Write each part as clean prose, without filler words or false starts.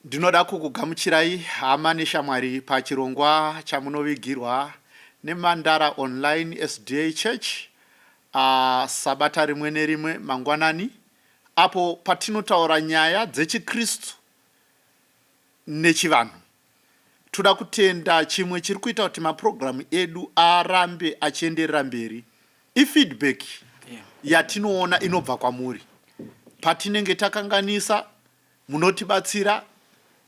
Ndinoda kukugamuchirai hama neshamwari pachirongwa chamunovigirwa neMandara Online SDA Church sabata rimwe nerimwe mangwanani apo patinotaura nyaya dzechiKristu nechivanhu. Toda kutenda chimwe chiri kuita kuti mapurogiramu edu arambe achienderera mberi ifeedback yatinoona inobva kwamuri. Patinenge takanganisa munotibatsira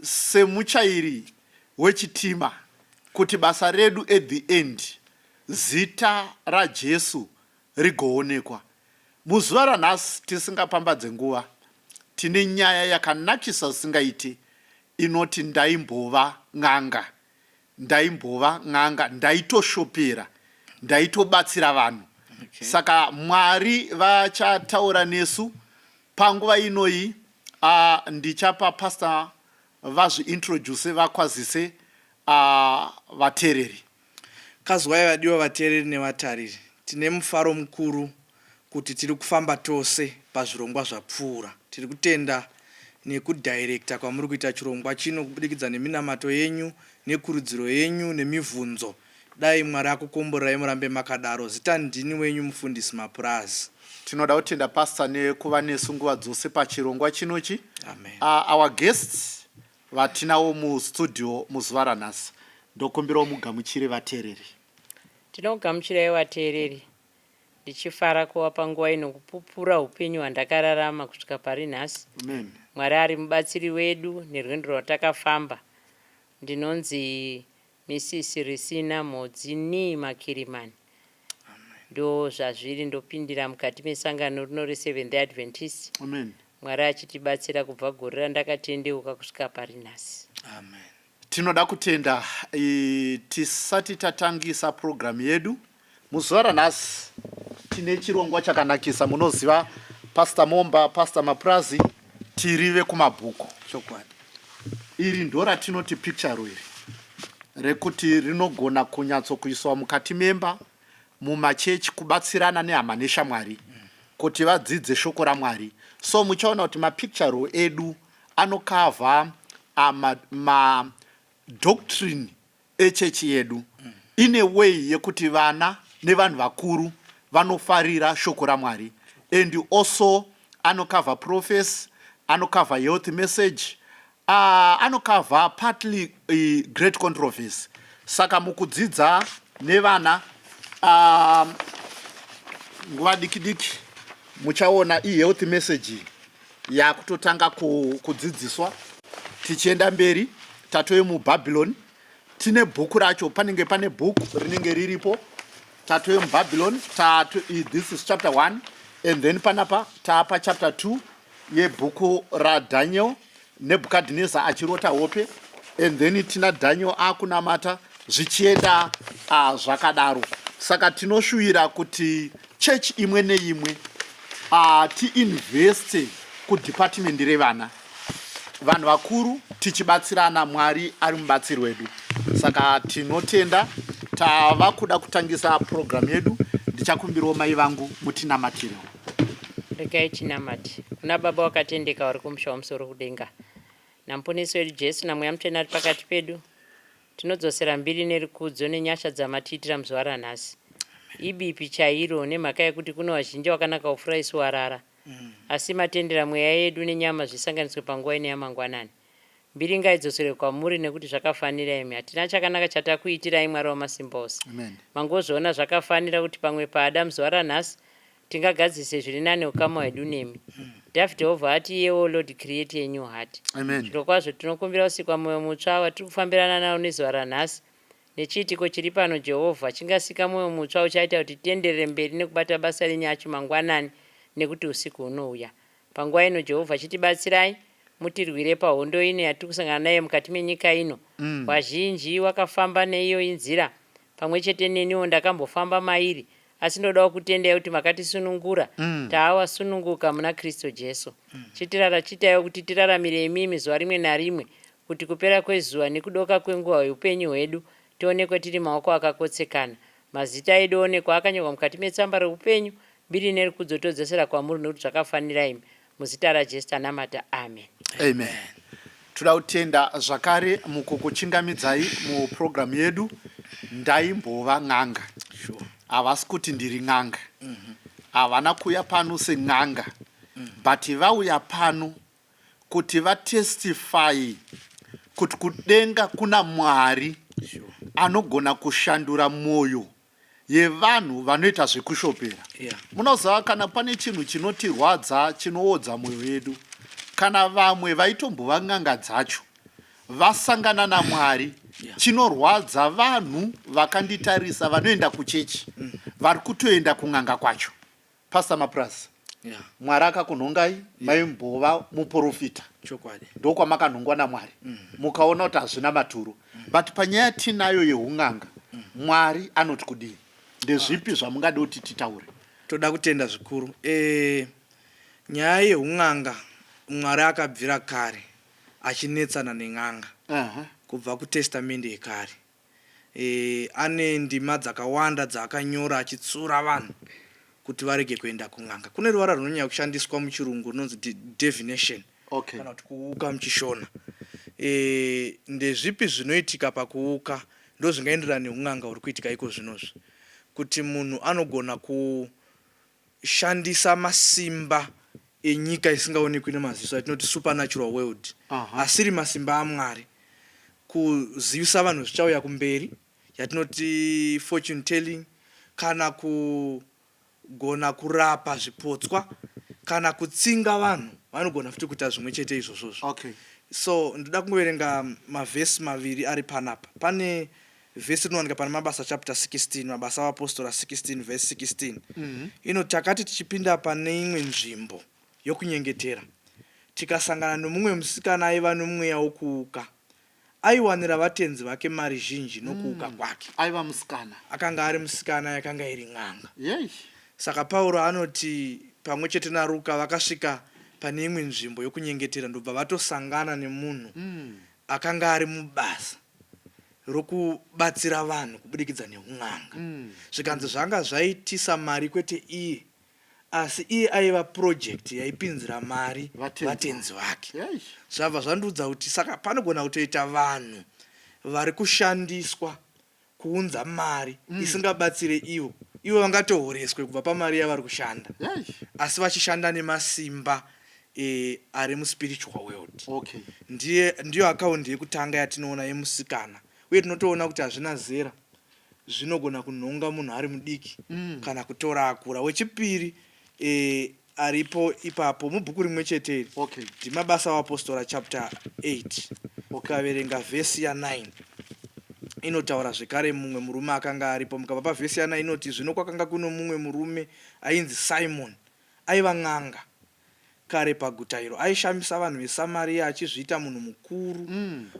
semuchairi wechitima kuti basa redu at the end zita raJesu rigoonekwa. Muzuva ranhasi tisingapambadze nguva tine nyaya yakanakisa zvisingaite inoti ndaimbova n'anga. Ndaimbova n'anga, ndaitoshopera, ndaitobatsira vanhu. Okay. Saka Mwari vachataura nesu panguva inoyi. Ndichapa pastor vazviintroduce vakwazise vateereri. Kazwai vadiwa vateereri nevatariri, tine mufaro mukuru kuti tiri kufamba tose pazvirongwa zvapfuura. Tiri kutenda nekudirector kwamuri kuita chirongwa chino kubudikidza neminamato yenyu nekurudziro yenyu nemivhunzo. Dai Mwari akukomborerai murambe makadaro. Zita ndini wenyu Mufundisi Mapurazi. Tinoda kutenda pastor nekuva nesu nguva dzose pachirongwa chinochi. Amen. Our guests vatinawo mustudio muzuva ranhasi, ndokumbirawo mugamuchire vateereri. Tinogamuchirai vateereri, ndichifara kuva panguva ino kupupura upenyu hwandakararama kusvika pari nhasi. Amen. Mwari ari mubatsiri wedu nerwendo rwatakafamba. Ndinonzi Mrs Risina Mhodzi Nee Makirimani. Ndo zvazviri, ndopindira mukati mesangano rino reSeventh Day Adventist. Amen. Mwari achitibatsira kubva gore randakatendeuka kusvika pari nhasi. Amen. Tinoda kutenda tisati tatangisa purogiramu yedu muzuva ranhasi tine chirongwa chakanakisa. Munoziva Pastor Momba, Pastor Mapurazi, tiri vekumabhuku. Chokwadi. Iri ndo ratinoti picture iri rekuti rinogona kunyatsokuiswa mukati memba mumachechi kubatsirana nehama neshamwari kuti vadzidze shoko raMwari. So muchaona kuti mapicture edu anokavha madoctrine echechi yedu in a way yekuti vana nevanhu vakuru vanofarira shoko raMwari, and also anokavha prophecy, anokavha health message, anokavha partly great controversy. Saka mukudzidza nevana nguva diki diki muchaona ihealth message yakutotanga kudzidziswa. Tichienda mberi tatove muBabylon, tine bhuku racho, panenge pane bhuku rinenge riripo. Tatove muBabylon, this is chapter 1 and then panapa taapa chapter 2 yebhuku raDaniel, Nebhukadhineza achirota hope, and then tina Daniel akunamata, zvichienda zvakadaro. Saka tinoshuvira kuti chechi imwe neimwe tiinveste kudepartment revana, vanhu vakuru tichibatsirana. Mwari ari mubatsiri wedu. Saka tinotenda, tava kuda kutangisa purogiramu yedu. Ndichakumbirawo mai vangu mutinamatirewo. Regai tinamate. Kuna Baba wakatendeka vari kumusha wamusoro kudenga, naMuponesi wedu Jesu, naMweya Mutsvene ari pakati pedu, tinodzosera mbiri nerikudzo nenyasha dzamatiitira muzuva ranhasi. Ibipi chairo, nemhaka yekuti kune vazhinji wakanaka kupfuura isu warara, asi matendera mweya yedu nenyama zvisanganiswe panguva ino yamangwanani. Mbiri ngaidzoserwe kwamuri nekuti zvakafanira imi. Hatina chakanaka chatakuitirai, Mwari wamasimba ose. Amen. Mangozviona zvakafanira kuti pamwe pada muzuva ranhasi tingagadzise zviri nani ukama hwedu nemi. David obva ati iyewo, "Lord, create a new heart." Amen. Zvirokwazvo tinokumbira kusikwa mwoyo mutsva watiri kufambirana nawo nezuva ranhasi. Nechiitiko chiri pano, Jehovha, chingasika mwoyo mutsva uchaita kuti tienderere mberi nekubata basa renyu acho mangwanani, nekuti usiku hunouya. Panguva ino, Jehovha, chitibatsirai, mutirwire pahondo ino yatiri kusangana nayo mukati menyika ino. Vazhinji wakafamba neiyoyi nzira, pamwe chete neniwo ndakambofamba mairi, asi ndodawo kutendai kuti makatisunungura, taawasununguka muna Kristu Jesu. Chitirara chiitaiwo kuti tiraramire imimi zuva rimwe narimwe, kuti kupera kwezuva nekudoka kwenguva yeupenyu hwedu tionekwe tiri maoko akakotsekana, mazita edu oonekwa akanyorwa mukati metsamba reupenyu. Mbiri nerukudzo todzosera kwamuri nekuti zvakafanira imi. Muzita raJesu tanamata. Amen. Amen. Toda kutenda zvakare mukukuchingamidzai mupurogiramu yedu Ndaimbova N'anga. Havasi kuti ndiri n'anga. Havana kuuya pano sen'anga but vauya pano kuti vatestify kuti kudenga kuna Mwari anogona kushandura mwoyo yevanhu vanoita zvekushopera. Munoziva kana pane chinhu chinotirwadza chinoodza mwoyo yedu, kana vamwe vaitombova n'anga dzacho vasangana naMwari, chinorwadza vanhu vakanditarisa vanoenda kuchechi vari kutoenda kun'anga kwacho. Pastor Mapurazi, Yeah. Mwari akakunhongai maimbova muporofita. Chokwadi. Ndokwamakanhongwa naMwari. Mukaona kuti hazvina maturo. But panyaya yatinayo yeun'anga, Mwari anoti kudii? Ndezvipi zvamungade kuti titaure? Toda kutenda zvikuru. Eh, nyaya yeun'anga Mwari akabvira kare achinetsana nen'anga. Kubva kuTestamende yekare. E, ane ndima dzakawanda dzaakanyora achitsura vanhu kuti varege kuenda kun'anga. Kune ruvara runonyanya kushandiswa muchirungu runonzi divination kana kuti kuuka muchishona. E, ndezvipi zvinoitika pakuuka ndozvingaenderana neun'anga huri kuitika iko zvinozvi kuti munhu anogona ku shandisa masimba enyika isingaonekwi nemaziso atinoti supernatural world asiri masimba aMwari kuzivisa vanhu zvichauya kumberi yatinoti fortune telling kana kugona kurapa zvipotswa kana kutsinga vanhu vanogona futi kuita zvimwe chete izvozvozvo. So ndoda kungoverenga mavhesi maviri ari panapa. Pane Vhesi rinowanika pana Mabasa chapter 16, Mabasa avaPostora 16 verse 16. Inoti, Takati tichipinda pane imwe nzvimbo yokunyengetera, tikasangana nomumwe musikana aiva nomweya wokuuka. Aiwanira vatenzi vake mari zhinji nokuuka kwake. Aiva musikana. Akanga ari musikana yakanga iri n'anga. Yei. Saka Pauro anoti pamwe chete naRuka vakasvika pane imwe nzvimbo yokunyengetera ndobva vatosangana nemunhu akanga ari mubasa rokubatsira vanhu kubudikidza neun'anga. Zvikanzi zvanga zvaitisa mari kwete iye asi iye aiva project yaipinzira mari vatenzi vake. Zvabva zvandiudza kuti saka panogona kutoita vanhu vari kushandiswa kuunza mari isingabatsire ivo. Ivo vangatohoreswe kubva pamari yavari kushanda asi vachishanda nemasimba e, ari muspiritual world. Ndiye, ndiyo akaundi yekutanga yatinoona yemusikana uye tinotoona kuti hazvina zera zvinogona kunhonga munhu ari mudiki kana kutora akura. Wechipiri e, aripo ipapo mubhuku rimwe chete iri ndiMabasa aVapostora chapter 8 ukaverenga vhesi ya 9 inotaura zvekare mumwe murume akanga aripo. Mukabva pavhesi ya 9 inoti zvino kwakanga kuno mumwe murume ainzi Simon aiva n'anga kare paguta iro. Aishamisa vanhu veSamaria achizviita munhu mukuru.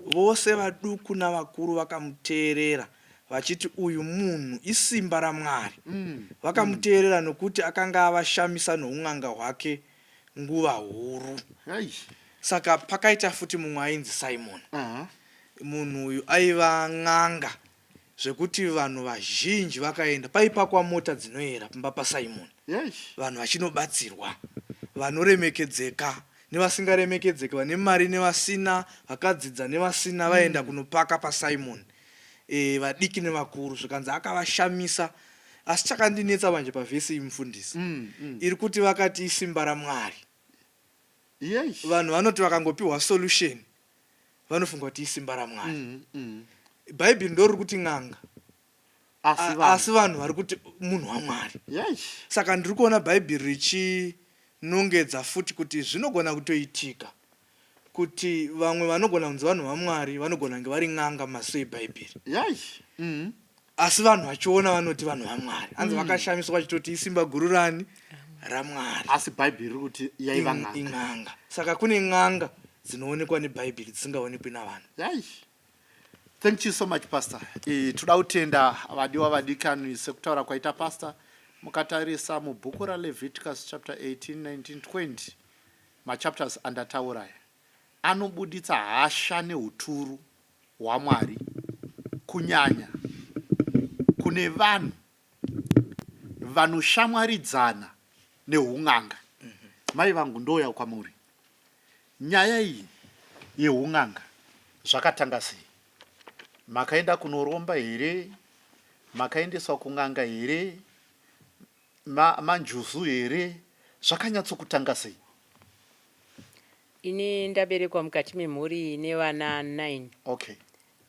Vose vaduku navakuru vakamuteerera vachiti, Uyu munhu isimba raMwari. Vakamuteerera nokuti akanga avashamisa noun'anga hwake nguva huru. Saka pakaita futi mumwe ainzi Simoni. Munhu uyu aiva n'anga zvekuti vanhu vazhinji vakaenda. Paipakwa mota dzinoyera pamba paSimoni, vanhu vachinobatsirwa, vanoremekedzeka nevasingaremekedzeki, vane mari nevasina, vakadzidza nevasina, vaienda kunopaka paSimoni. E, vadiki nevakuru, zvikanzi akavashamisa. Asi chakandinetsa manje pavhesi iyi mufundisi, iri kuti vakati isimba raMwari. Vanhu vanoti vakangopiwa solution vanofunga kuti isimba raMwari. Bhaibheri ndoriri kuti n'anga, asi vanhu vari kuti munhu waMwari. Saka ndiri kuona Bhaibheri richinongedza futi kuti zvinogona kutoitika kuti vamwe vanogona kunzi vanhu vaMwari vanogona kunge vari n'anga mumaziso eBhaibheri. Asi vanhu vachiona vanoti vanhu vaMwari. Hanzi vakashamiswa vachitoti isimba guru rani? RaMwari. Asi Bhaibheri riri kuti yaiva n'anga. In'anga. Saka kune n'anga dzinoonekwa neBhaibheri dzisingaonekwi navanhu. Thank you so much Pastor. E, toda kutenda vadiwa vadikanwi sekutaura kwaita Pastor. Mukatarisa mubhuku raLeviticus chapter 18, 19, 20 machapters andataura aya anobuditsa hasha neuturu hwaMwari kunyanya kune vanhu vanoshamwaridzana neun'anga. Mai vangu ndouya kwamuri. Nyaya iyi yeun'anga zvakatanga sei? Makaenda kunoromba here? Makaendeswa kun'anga here? Ma, manjuzu here? Zvakanyatsokutanga sei? Ini ndaberekwa mukati memhuri ine vana 9. Okay.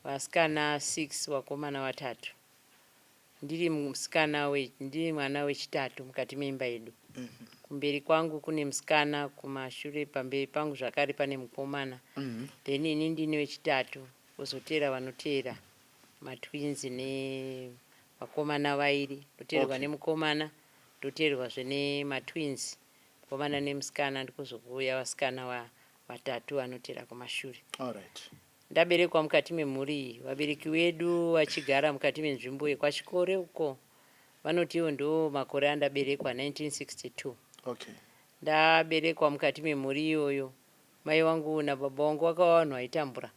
Vasikana 6 vakomana vatatu. Ndiri musikana we, ndiri mwana wechitatu mukati meimba yedu. Kumberi kwangu kune musikana, kumashure pamberi pangu zvakare pane mukomana. Then ini ndini wechitatu, kwozoteera vanoteera matwins nevakomana vairi. Ndoteerwa nemukomana, ndoteerwazve nematwins, mukomana nemusikana, ndikozokuuya vasikana vatatu vanoteera kumashure. Alright. Ndaberekwa mukati memhuri iyi, vabereki vedu vachigara mukati menzvimbo yekwaChikore uko vanoti ivo ndiwo makore andaberekwa 1962. Ndaberekwa mukati memhuri iyoyo, mai vangu nababa vangu vakava vanhu vaitambura.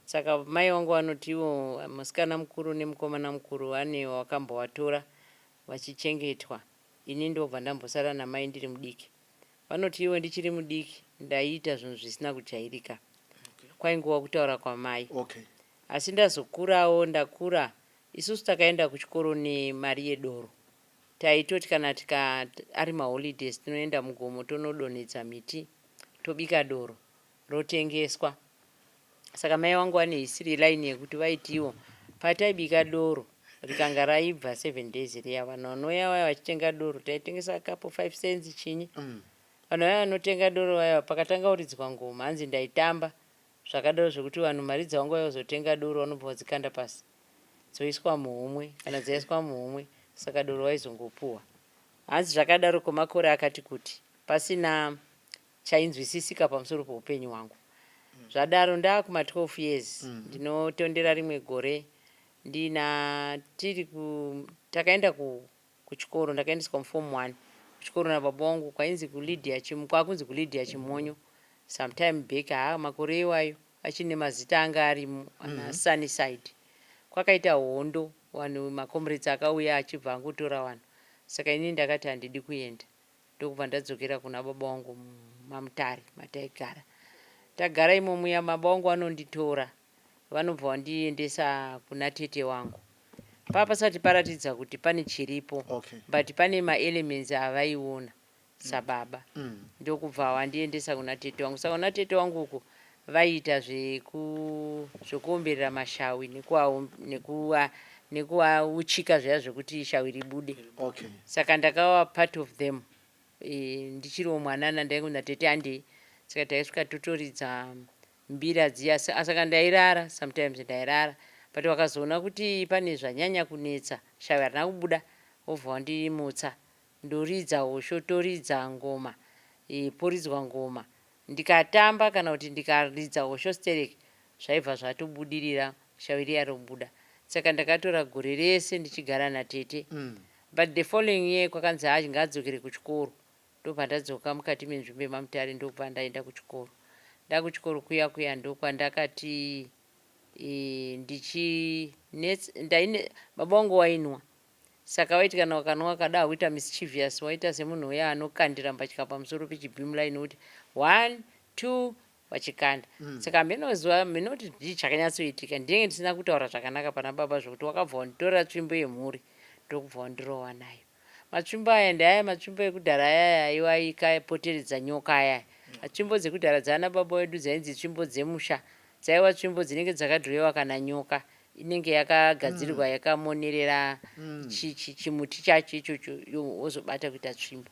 Saka mai vangu vanoti ivo musikana mukuru nemukomana mukuru vane wakambovatora vachichengetwa, ini ndobva ndambosara namai ndiri mudiki. Vanoti ivo ndichiri mudiki ndaiita zvinhu zvisina kujairika. Kwaingova kutaura kwamai. Asi ndazokurawo ndakura isusu takaenda kuchikoro nemari yedoro. Taitoti kana tika ari maholidays tinoenda mugomo tonodonhedza miti tobika doro rotengeswa. Saka mai vangu vane history line yekuti vaiti ivo pataibika doro rikanga raibva 7 days riya vanhu vanouya vaya vachitenga doro taitengesa kapu 5 cents chinyi. Vanhu vaya vanotenga doro vaya pakatanga kuridzwa ngoma hanzi ndaitamba zvakadaro zvekuti vanhu mari dzavanga vazotenga doro vanobva vadzikanda pasi dzoiswa muhomwe kana dzaiswa muhomwe saka doro vaizongopuhwa. Hanzi zvakadaro kwemakore akati kuti pasina chainzwisisika pamusoro peupenyu hwangu. Zvadaro ndaakuma 12 years ndinotondera rimwe gore ndina tiri ku takaenda ku kuchikoro ndakaendeswa muform 1 kuchikoro nababa vangu kwainzi kuLydia Chim kwakunzi kuLydia Chimonyo sometime back haa makore iwayo achine mazita anga arimo ana Sunnyside. Kwakaita hondo vanhu macomrades akauya achibva angotora vanhu saka inini ndakati handidi kuenda ndokubva ndadzokera kuna baba vangu maMutare mataigara. Tagara imomo muya baba vangu vanonditora vanobva vandiendesa kuna tete wangu. Paa pasati paratidza kuti pane chiripo but pane maelements avaiona sababa ndokubva vandiendesa kuna tete wangu. Saka kuna tete wangu uku vaiita zvekuomberera mashawi nekuauchika zviya zvekuti shawi ribude. Saka ndakava part of them ndichiriwo mwanana ndaingonzi natete handei. Saka taisvika totoridza mbira dziya saka ndairara sometimes ndairara but vakazoona kuti pane zvanyanya kunetsa shavi harina kubuda vobva vandimutsa ndoridza hosho toridza ngoma poridzwa ngoma ndikatamba kana kuti ndikaridza hosho stereki zvaibva zvatobudirira shavi riya robuda. Saka ndakatora gore rese ndichigara natete. But the following year kwakanzi haa ngaadzokere kuchikoro. Ndobva ndadzoka mukati menzvimbo yemaMutare ndobva ndaenda kuchikoro. Ndakuchikoro kuya kuya ndokwandakati ndichi ndaine baba vangu wainwa. Saka vaiti kana wakanwa wakada kuita mischievous waita semunhu uya anokandira mbatya pamusoro pechibeam line woti 1 2 vachikanda. Saka hameno zuva hameno kuti chii chakanyatsoitika ndinenge ndisina kutaura zvakanaka pana baba zvekuti wakabva wanditorera tsvimbo yemhuri ndokubva wandirova nayo. Matsvimbo aya ndeaya matsvimbo ekudhara ayaya aiwa aikapoteredza nyoka ayaya. Tsvimbo dzekudhara dzaana baba vedu dzainzi tsvimbo dzemusha. Dzaiwa tsvimbo dzinenge dzakadhirowewa kana nyoka inenge yakagadzirwa yakamonerera chimuti chacho ichocho wozobata kuita tsvimbo.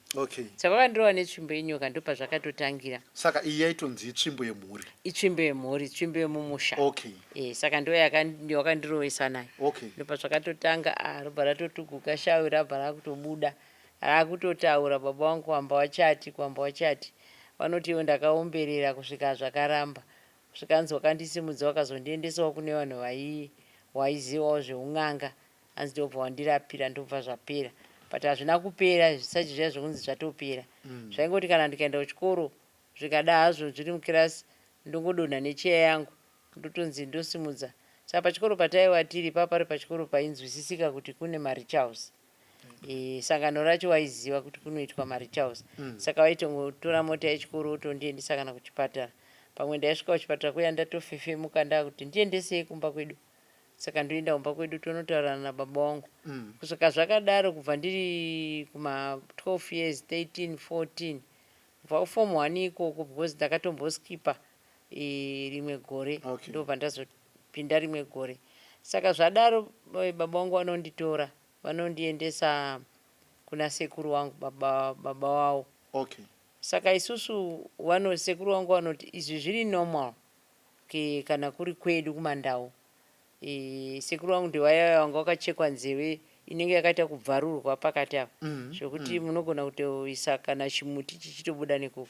Saka vakandirova netsvimbo yenyoka ndopazvakatotangira. Saka iyi yaitonzi itsvimbo yemhuri. Itsvimbo yemhuri, tsvimbo yemumusha. Saka ndo yakandirovesa nayo. Ndopazvakatotanga robva ratotuguka shawi rabva rakutobuda rakutotaura baba vangu kuamba wachati kuamba wachati. Vanoti ivo ndakaomberera kusvika zvakaramba. Kusvika hanzi wakandisimudza wakazondiendesawo kune vanhu waizivawo zveun'anga hanzi ndobva wandirapira ndobva zvapera. But hazvina kupera zvisati zviya zvekunzi zvatopera. Zvaingoti kana ndikaenda kuchikoro zvikada hazvo zviri mukirasi ndongodonha necheya yangu ndotonzi ndosimudza. Saka pachikoro pataiva tiri papa pari pachikoro painzwisisika kuti kune marituals. Sangano racho waiziva kuti kunoitwa marituals. Saka vaitongotora mota yechikoro votondiendesa kana kuchipatara. Pamwe ndaisvika kuchipatara kuya ndatofefemuka ndakuti ndiendesei kumba kwedu. Saka ndoenda kumba kwedu tonotaurirana nababa wangu. Kusvika zvakadaro kubva ndiri kuma 12 years, 13, 14 kubva kuform 1 ikoko because ndakatomboskipa rimwe gore ndobva ndazopinda rimwe gore. Saka zvadaro baba vangu vanonditora vanondiendesa kuna sekuru wangu baba baba wavo. Saka isusu vano sekuru vangu vanoti izvi zviri normal ke kana kuri kwedu kumandau. E, sekuru vangu ndevaya vaya vanga vakachekwa nzeve inenge yakaita kubvarurwa pakati apa zvekuti munogona kutoisa kana chimuti chichitobuda nekoko.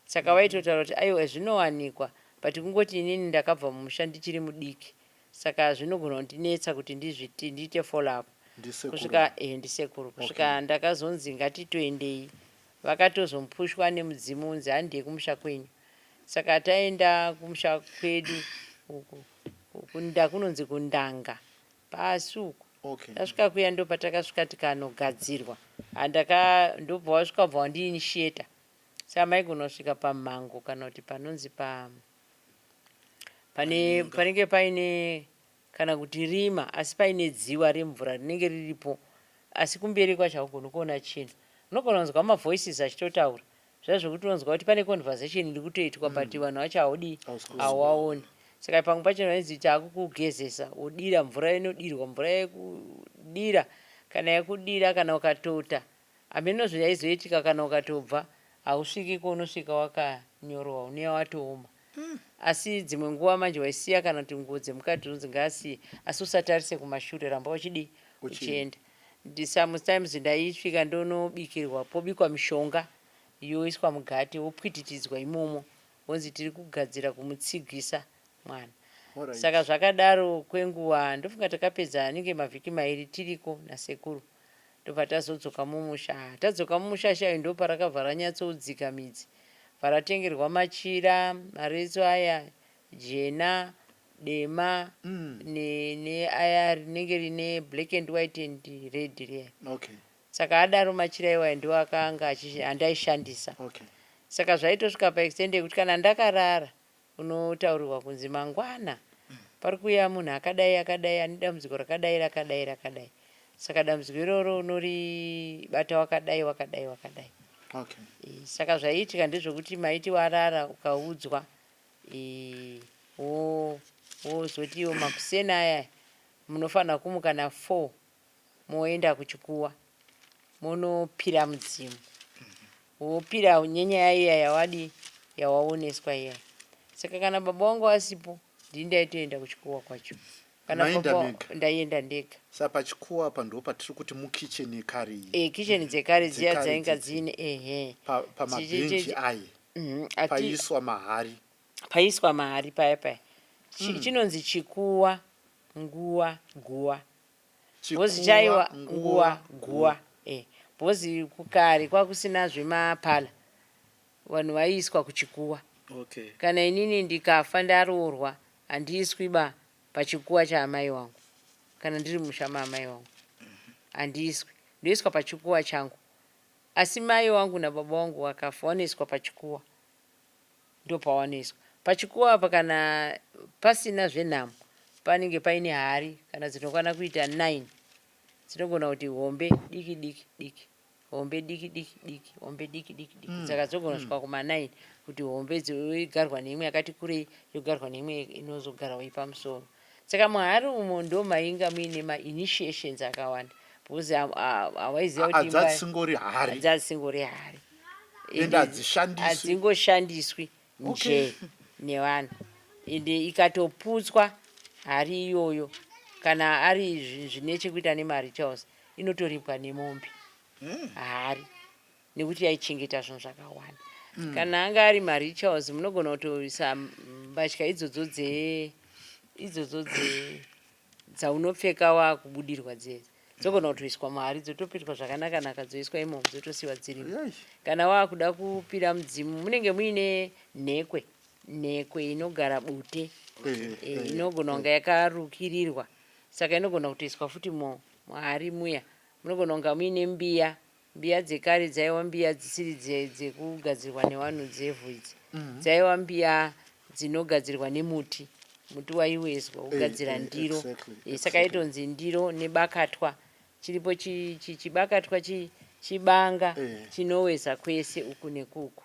Saka vaitotaura kuti aiwa zvinowanikwa but kungoti inini ndakabva mumusha ndichiri mudiki saka zvinogona kundinetsa kuti ndizviti ndiite follow up. Ndisekuru. Kusvika ndisekuru kusvika ndakazonzi ngatitoendei vakatozopushwa nemudzimu unzi handei kumusha kwenyu. Saka taenda kumusha kwedu uku kunda kunonzi kundanga pasi uku. Tasvika kuya ndopatakasvika tikanogadzirwa. Handaka ndobva wasvika bva wandiinitiata. Saka maigona kusvika pamhango kana kuti panonzi pa pane panenge paine kana kuti rima asi paine dziwa remvura rinenge riripo asi kumberi kwacho haugoni kuona chinhu. Unogona kunzwa mavoices achitotaura zviya zvekuti unonzwa kuti pane conversation iri kutoitwa but vanhu vacho haudi hauvaoni. Saka pamwe pacho vainzi takukugezesa wodira mvura inodirwa mvura yekudira kana yekudira kana ukatota hameno zvaizoitika kana ukatobva hausviki kwaunosvika wakanyorova unenge watooma. Asi dzimwe nguva manje waisiya kana kuti nguo dzemukati unonzi ngaasiye asi usatarise kumashure ramba uchidii uchienda. Sometimes ndaisvika ndonobikirwa pobikwa mishonga yoiswa mugate wopwititidzwa imomo wonzi tiri kugadzira kumutsigisa mwana. Saka zvakadaro kwenguva ndofunga takapedza anenge mavhiki mairi tiriko nasekuru ndobva tazodzoka mumusha. Tadzoka mumusha shayo ndoparakabva ranyatsodzika midzi. Bva machira maretso aya jena dema neaya rinenge rine black and white and red riya. Saka adaro machira iwaya ndiwo akanga andaishandisa. Saka zvaitosvika paextent yekuti kana ndakarara unotaurirwa kunzi mangwana pari kuuya munhu akadai akadai ane dambudziko rakadai rakadai rakadai. Saka dambudziko iroro unoribata wakadai wakadai wakadai. Saka zvaiitika ndezvekuti maiti warara ukaudzwa wozoti iwo makuseni aya munofanira kumuka na4 moenda kuchikuwa monopira mudzimu. Wopira nenyaya iya yawadii yawaoneswa iya. Saka kana baba vangu vasipo ndini ndaitoenda kuchikuwa kwacho. Kana Maenda baba mega? ndaienda ndega. Saka pachikuwa apa ndo patiri kuti mukicheni yekare iyi. Kitchen dzekare dziya Dzekare dzainga dzidzi. dziine ehe. Pamabhenji aye paiswa mahari. Paiswa mahari paya paya. Chinonzi chikuwa nguwa guwa. Bhozi chaiwa nguwa guwa. Bhozi kukare kwakusina zvemapala. Vanhu vaiiswa kuchikuwa. Kana inini ndikafa ndaroorwa handiiswi ba pachikuwa chaamai vangu. Kana ndiri musha maamai vangu handiiswi. Ndoiswa pachikuwa changu. Asi mai vangu nababa vangu vakafa vanoiswa pachikuwa. Ndopavanoiswa. Pachikuwa apa kana pasina zvenhamo panenge paine hari kana dzinokwana kuita 9 dzinogona kuti hombe diki diki diki hombe diki diki diki hombe diki diki diki saka dzogona kusvika kuma 9 kuti hombe dzogarwa neimwe yakati kurei yogarwa neimwe inozogarawo pamusoro. Saka muhari umo ndo mainga muine mainitiations akawanda because hawaiziva kuti imba Hadzisingori hari. Hadzisingori hari. Ende hadzishandiswi. Hadzingoshandiswi nje nevanhu. Ende ikatoputswa hari iyoyo kana ari zvine chekuita nemarituals inotoripwa nemombe. Hari nekuti yaichengeta zvinhu zvakawanda. Kana anga ari marituals munogona kutoisa mbatya idzodzo idzodzo dzaunopfeka wakubudirwa dzedzi dzogona kutoiswa muhari dzotopetwa zvakanaka naka dzoiswa imomo dzotosiyiwa dzirimo. Kana wakuda kupira mudzimu munenge muine nhekwe nhekwe inogara bute inogona kunge yakarukirirwa saka inogona kutoiswa futi muhari muya. Munogona kunge muine mbiya mbiya dzekare dzaiva mbiya dzisiri dzekugadzirwa nevanhu dzevhu idzi. Dzaiva mbiya Dzinogadzirwa nemuti, muti waiwezwa wogadzira ndiro. Saka itonzi ndiro nebakatwa. Chiripo chibakatwa, chibanga chinoweza kwese uku nekuku,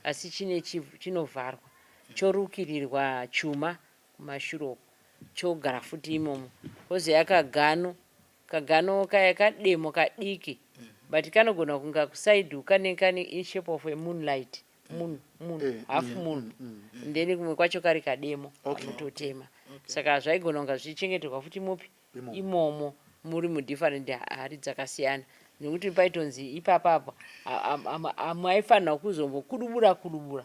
asi chine chinovharwa, chorukirirwa chuma kumashure uku, chogara futi imomo. Kozouya kagano. Kagano kaya kademo kadiki, but kanogona kunga kuside kane kane in shape of a moonlight, moon, half moon, then kumwe kwacho kari kademo kanototema. Saka zvaigona kunga zvichichengeterwa futi mupi? Imomo. Imomo, muri mudifferent hari dzakasiyana, nekuti paitonzi ipapapo hamaifanira kuzombokudubura kudubura,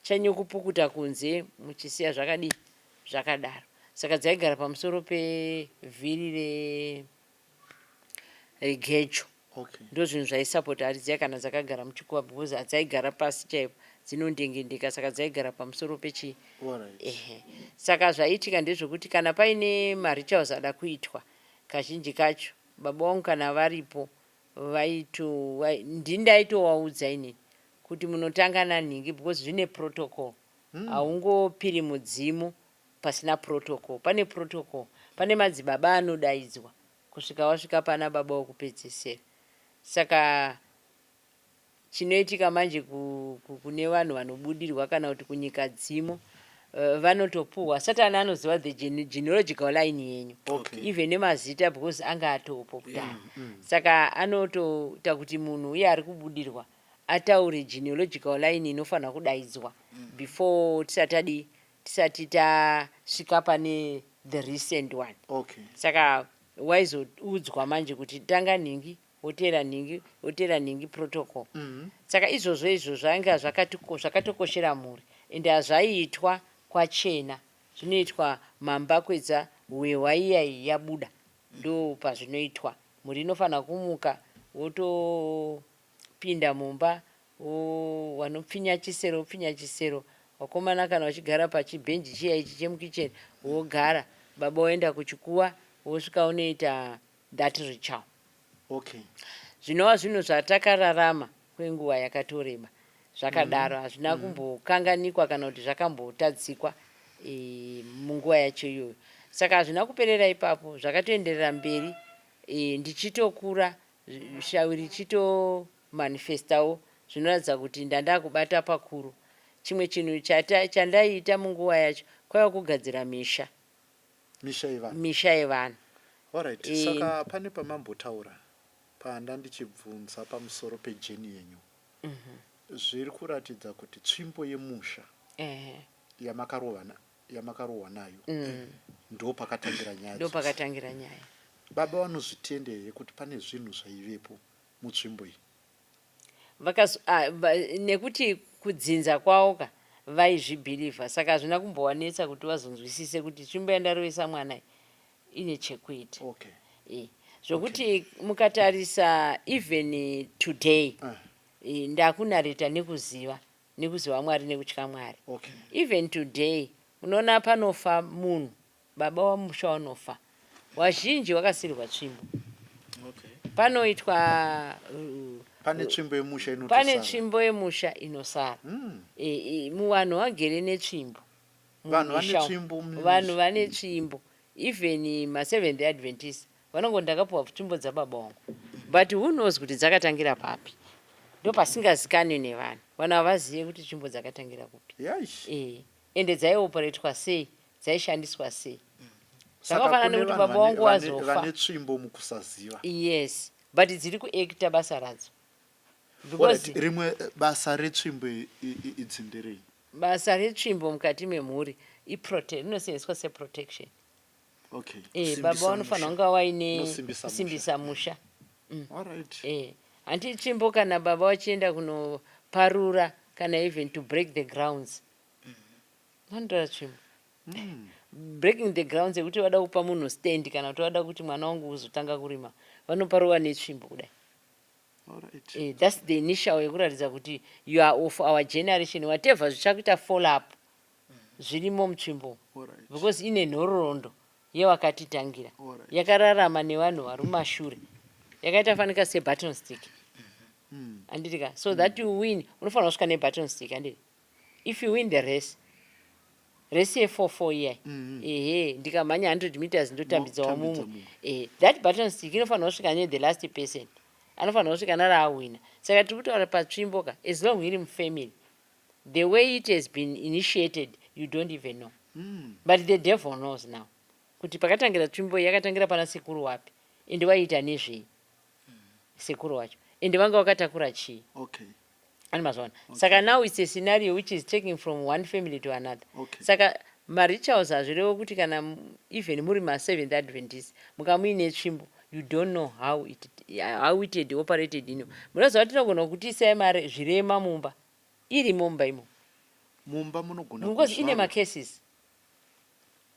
chanye kupukuta kunze muchisiya zvakadii, zvakadaro. Saka dzaigara pamusoro pevhiri regejo. Ndo zvinhu zvaisapota hari dziya kana dzakagara muchikuva, because hadzaigara pasi chaipo, dzinondengendeka. Saka dzaigara pamusoro pechi Ehe. Saka zvaiitika ndezvekuti kana paine marituals ada kuitwa, kazhinji kacho baba vangu kana varipo, vaito ndini ndaitovaudza inini kuti munotanga nanhingi, because zvine protocol. Haungopiri mudzimu pasina protocol. Pane protocol, pane madzibaba anodaidzwa kusvika wasvika pana baba wokupedzesera. Saka chinoitika manje kune vanhu vanobudirwa kana kuti kunyika dzimo, vanotopuhwa. Satani anoziva the genealogical line yenyu, even nemazita, because anga atopo kudhara. Saka anotoita kuti munhu uye ari kubudirwa ataure genealogical line inofanira kudaidzwa before tisati tadii, tisati tasvika pane the recent one. Saka waizoudzwa manje kuti tanga nhingi, woteera nhingi, woteera nhingi, protocol. Saka izvozvo izvo zvanga zvakatokoshera mhuri, ende hazvaiitwa kwachena, zvinoitwa mambakwedza hwehwa iya iyi yabuda, ndo pazvinoitwa. Mhuri inofanira kumuka, wotopinda mumba, wanopfinya chisero wopfinya chisero. Vakomana kana vachigara pachibhenji chiya ichi chemukicheni, wogara, baba woenda kuchikuwa, wosvika unoita that ritual. Zvinova zvinhu zvatakararama kwenguva yakatoreba zvakadaro. Hazvina kumbokanganikwa kana kuti zvakambotadzikwa munguva yacho iyoyo. Saka hazvina kuperera ipapo, zvakatoenderera mberi. Ndichitokura, shavi richitomanifestawo, zvinoratidza kuti ndanda kubata pakuru. Chimwe chinhu chandaiita munguva yacho kwaiva kugadzira misha. Misha yevanhu. Misha yevanhu. Alright. Saka pane pamambotaura panda ndichibvunza pamusoro pejourney yenyu. Zviri kuratidza kuti tsvimbo yemusha yamakarohwa nayo ndo pakatangira nyaya ndo dzose. Pakatangira nyaya. Baba vanozvitenda here kuti pane zvinhu zvaivepo mutsvimbo iyi? Nekuti kudzinza kwavo ka vaizvibhilivha, saka hazvina kumbovanetsa kuti vazonzwisise kuti tsvimbo yandarovesa mwana iyi ine chekuita. Zvokuti mukatarisa even today, ndakunareta nekuziva Mwari nekutya Mwari. Even today unoona panofa munhu, baba wamusha wanofa, wazhinji wakasirwa tsvimbo. Panoitwa Pane tsvimbo yemusha pane inotosara. Tsvimbo yemusha inosara. Muvanhu vagere netsvimbo Vanhu vane mumisha umu. tsvimbo mumisha. Vanhu vane tsvimbo. Even maSeventh Adventist vanongoti ndakapiwa tsvimbo dzababa vangu, but who knows kuti dzakatangira papi? Ndo pasingazikanwi nevanhu. Vanhu havazive kuti tsvimbo dzakatangira kupi. Ende dzaioperetwa sei, dzaishandiswa sei. Saka Zvakafanana kune nekuti vanhu baba vangu wazofa. vane tsvimbo mukusaziva. Yes, but dziri kuacta basa radzo because Alright, rimwe basa retsvimbo idzi nderei? Basa retsvimbo mukati memhuri rinosenzeswa seprotection. Kusimbisa Baba vanofanira musha. kunga vaine Inosimbisa musha. kusimbisa musha. Hanti tsvimbo kana baba vachienda kunoparura kana even to break the grounds, vanotora tsvimbo. Breaking the grounds yekuti vada kupa munhu stand kana kuti vada kuti mwana wangu uzotanga kurima, vanoparura netsvimbo kudai. That's the initial yekuratidza kuti you are of our generation. Whatever zvichakuita follow up zvirimo mutsvimbo, because ine nhororondo yewakatitangira, yakararama nevanhu vari mumashure, yakaita fanika sebaton stick, handiti ka? So that you win, unofanira kusvika nebaton stick, handiti? If you win the race. Race ye44 iyai. Ehe, ndikamhanya 100 meters, ndotambidzawo Motambidza mumwe. Mumwe. That baton stick inofanira kusvika ne the last person anofanira kusvika naraawina. Saka tiri kutaura patsvimbo ka, as long iri mufamily, the way it has been initiated, you don't even know. But the devil knows now kuti pakatangira tsvimbo iyi yakatangira pana sekuru wapi, ende waiita nezvei sekuru wacho, ende vanga vakatakura chii. Ani mazvaona? Saka now it's a scenario which is taking from one family to another. Saka marituals hazvirevo kuti kana even muri maSeventh Adventist, mukamuine tsvimbo, you don't know how it had operated ino. Munoziva tinogona kuti isai mare zvirema mumba, irimo mumba imo. Mumba munogona Because ine kuzvarwa. Macurses.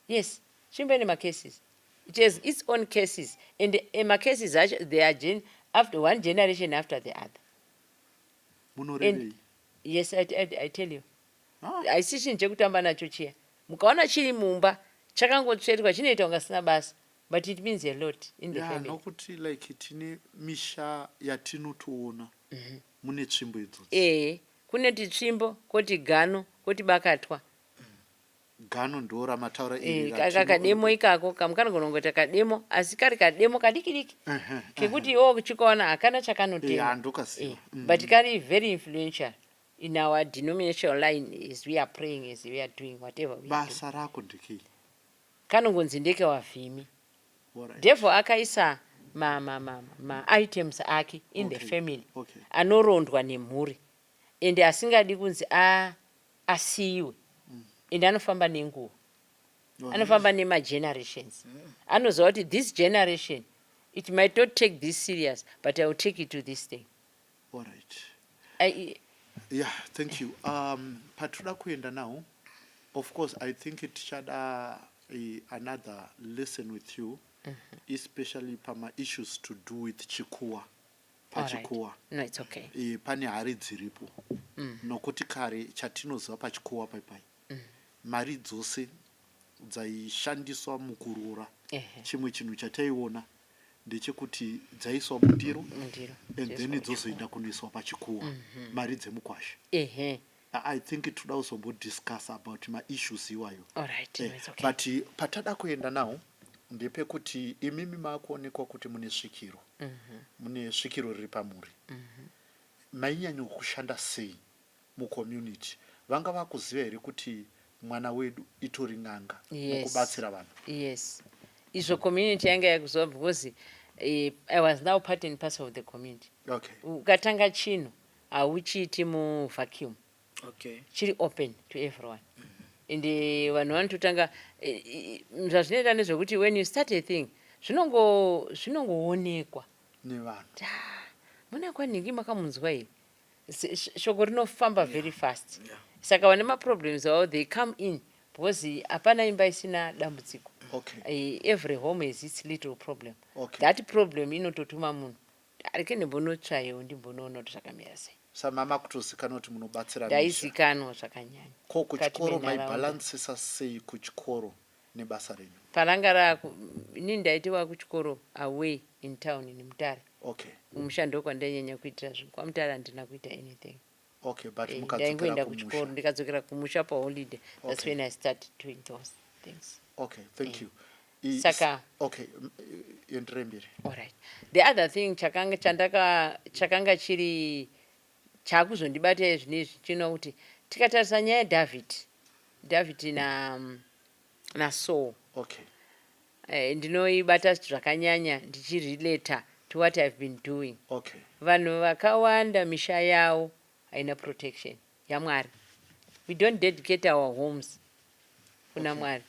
Yes, tsvimbo ine macurses. It has its own curses, and macurses acho, they are after one generation after the other. Munorevei? Yes, I tell you. Ah. Haisi chinhu chekutamba nacho chiya. Mukaona chiri mumba chakangotsvetwa, chinoita kunga sina basa, but it means a lot in the family. Nokuti like tine misha yatinotoona mune tsvimbo idzodzi. Ehe, kunoti tsvimbo, koti gano, koti bakatwa. Gano ndo ramataura iri. Kademo ikako kamwe kanogona kungoita kademo, asi kari kademo kadiki diki kekuti iwo uchikaona hakana chakanotema. Handokaziva. But kari very influential in our denominational line as we are praying, as we are doing whatever we are doing. Basa rako ndekei? Kanongonzi ndekewavhimi. Devil akaisa ma items ake in the family anorondwa nemhuri ende asingadi kunzi asiyiwe, ende anofamba nenguva. Anofamba nemagenerations. Anoziva kuti this generation, it might not take this serious, but I will take it to this thing. Alright. I Yeah, thank you. Patoda kuenda now, of course, I think tichada another lesson with you, especially pama issues to do with chikuwa, pachikuwa. No, it's okay. Pane hari dziripo, nokuti kare chatinoziva pachikuwa paipai, mari dzose dzaishandiswa mukuroora, chimwe chinhu chataiona ndechekuti dzaiswa mundiro Mundiro. and then dzozoenda kunoiswa pachikuwa, mari dzemukwasha. I think toda kuzombodiscuss about maissues iwayo. All right. No, it's okay. But patada kuenda nawo ndepekuti imimi maakuonekwa kuti mune svikiro, mune svikiro riri pamuri. Mainyanyo kushanda sei mucommunity? Vanga vakuziva here kuti mwana wedu itori n'anga mukubatsira vanhu? Yes, izvo community yanga yakuziva because I was now part and parcel of the community. Ukatanga chinhu, hauchiiti muvacuum. Chiri open to everyone, and vanhu vanototanga zvazvinoita ndezvekuti when you start a thing, zvinongoonekwa nevanhu. Muna kwanhingi makamunzwa here? Shoko rinofamba very fast. Saka vane maproblems avo, they come in because hapana imba isina dambudziko. Every home has its little problem. That problem inototuma munhu, arike ndimbonotsvayo, ndimbonoona kuti zvakamira sei. Samama kutozikanwa kuti munobatsira misha. Ndaizikanwa zvakanyanya. Ko Mukati kuchikoro menharaunda. maibhalansisa sei kuchikoro nebasa renyu? Paranga raku inini ndaitiwa kuchikoro away in town, in Mutare. Kumusha ndokwandainyanya kuitira zvinhu. KwaMutare handina kuita anything. Okay, but mukadzokera Ndaingoenda kuchikoro, kumusha. ndikadzokera kumusha paholiday, that's when I started doing those things. Okay, thank you. Okay, enderei mberi. Alright, the other thing chakanga chandaka chakanga chiri chaakuzondibata zvinezvi chino, kuti tikatarisa nyaya yaDavid, David naSaul. Ndinoibata zvakanyanya ndichirelata to what I've been doing. Vanhu vakawanda misha yavo haina protection yaMwari. We don't dedicate our homes kuna Mwari.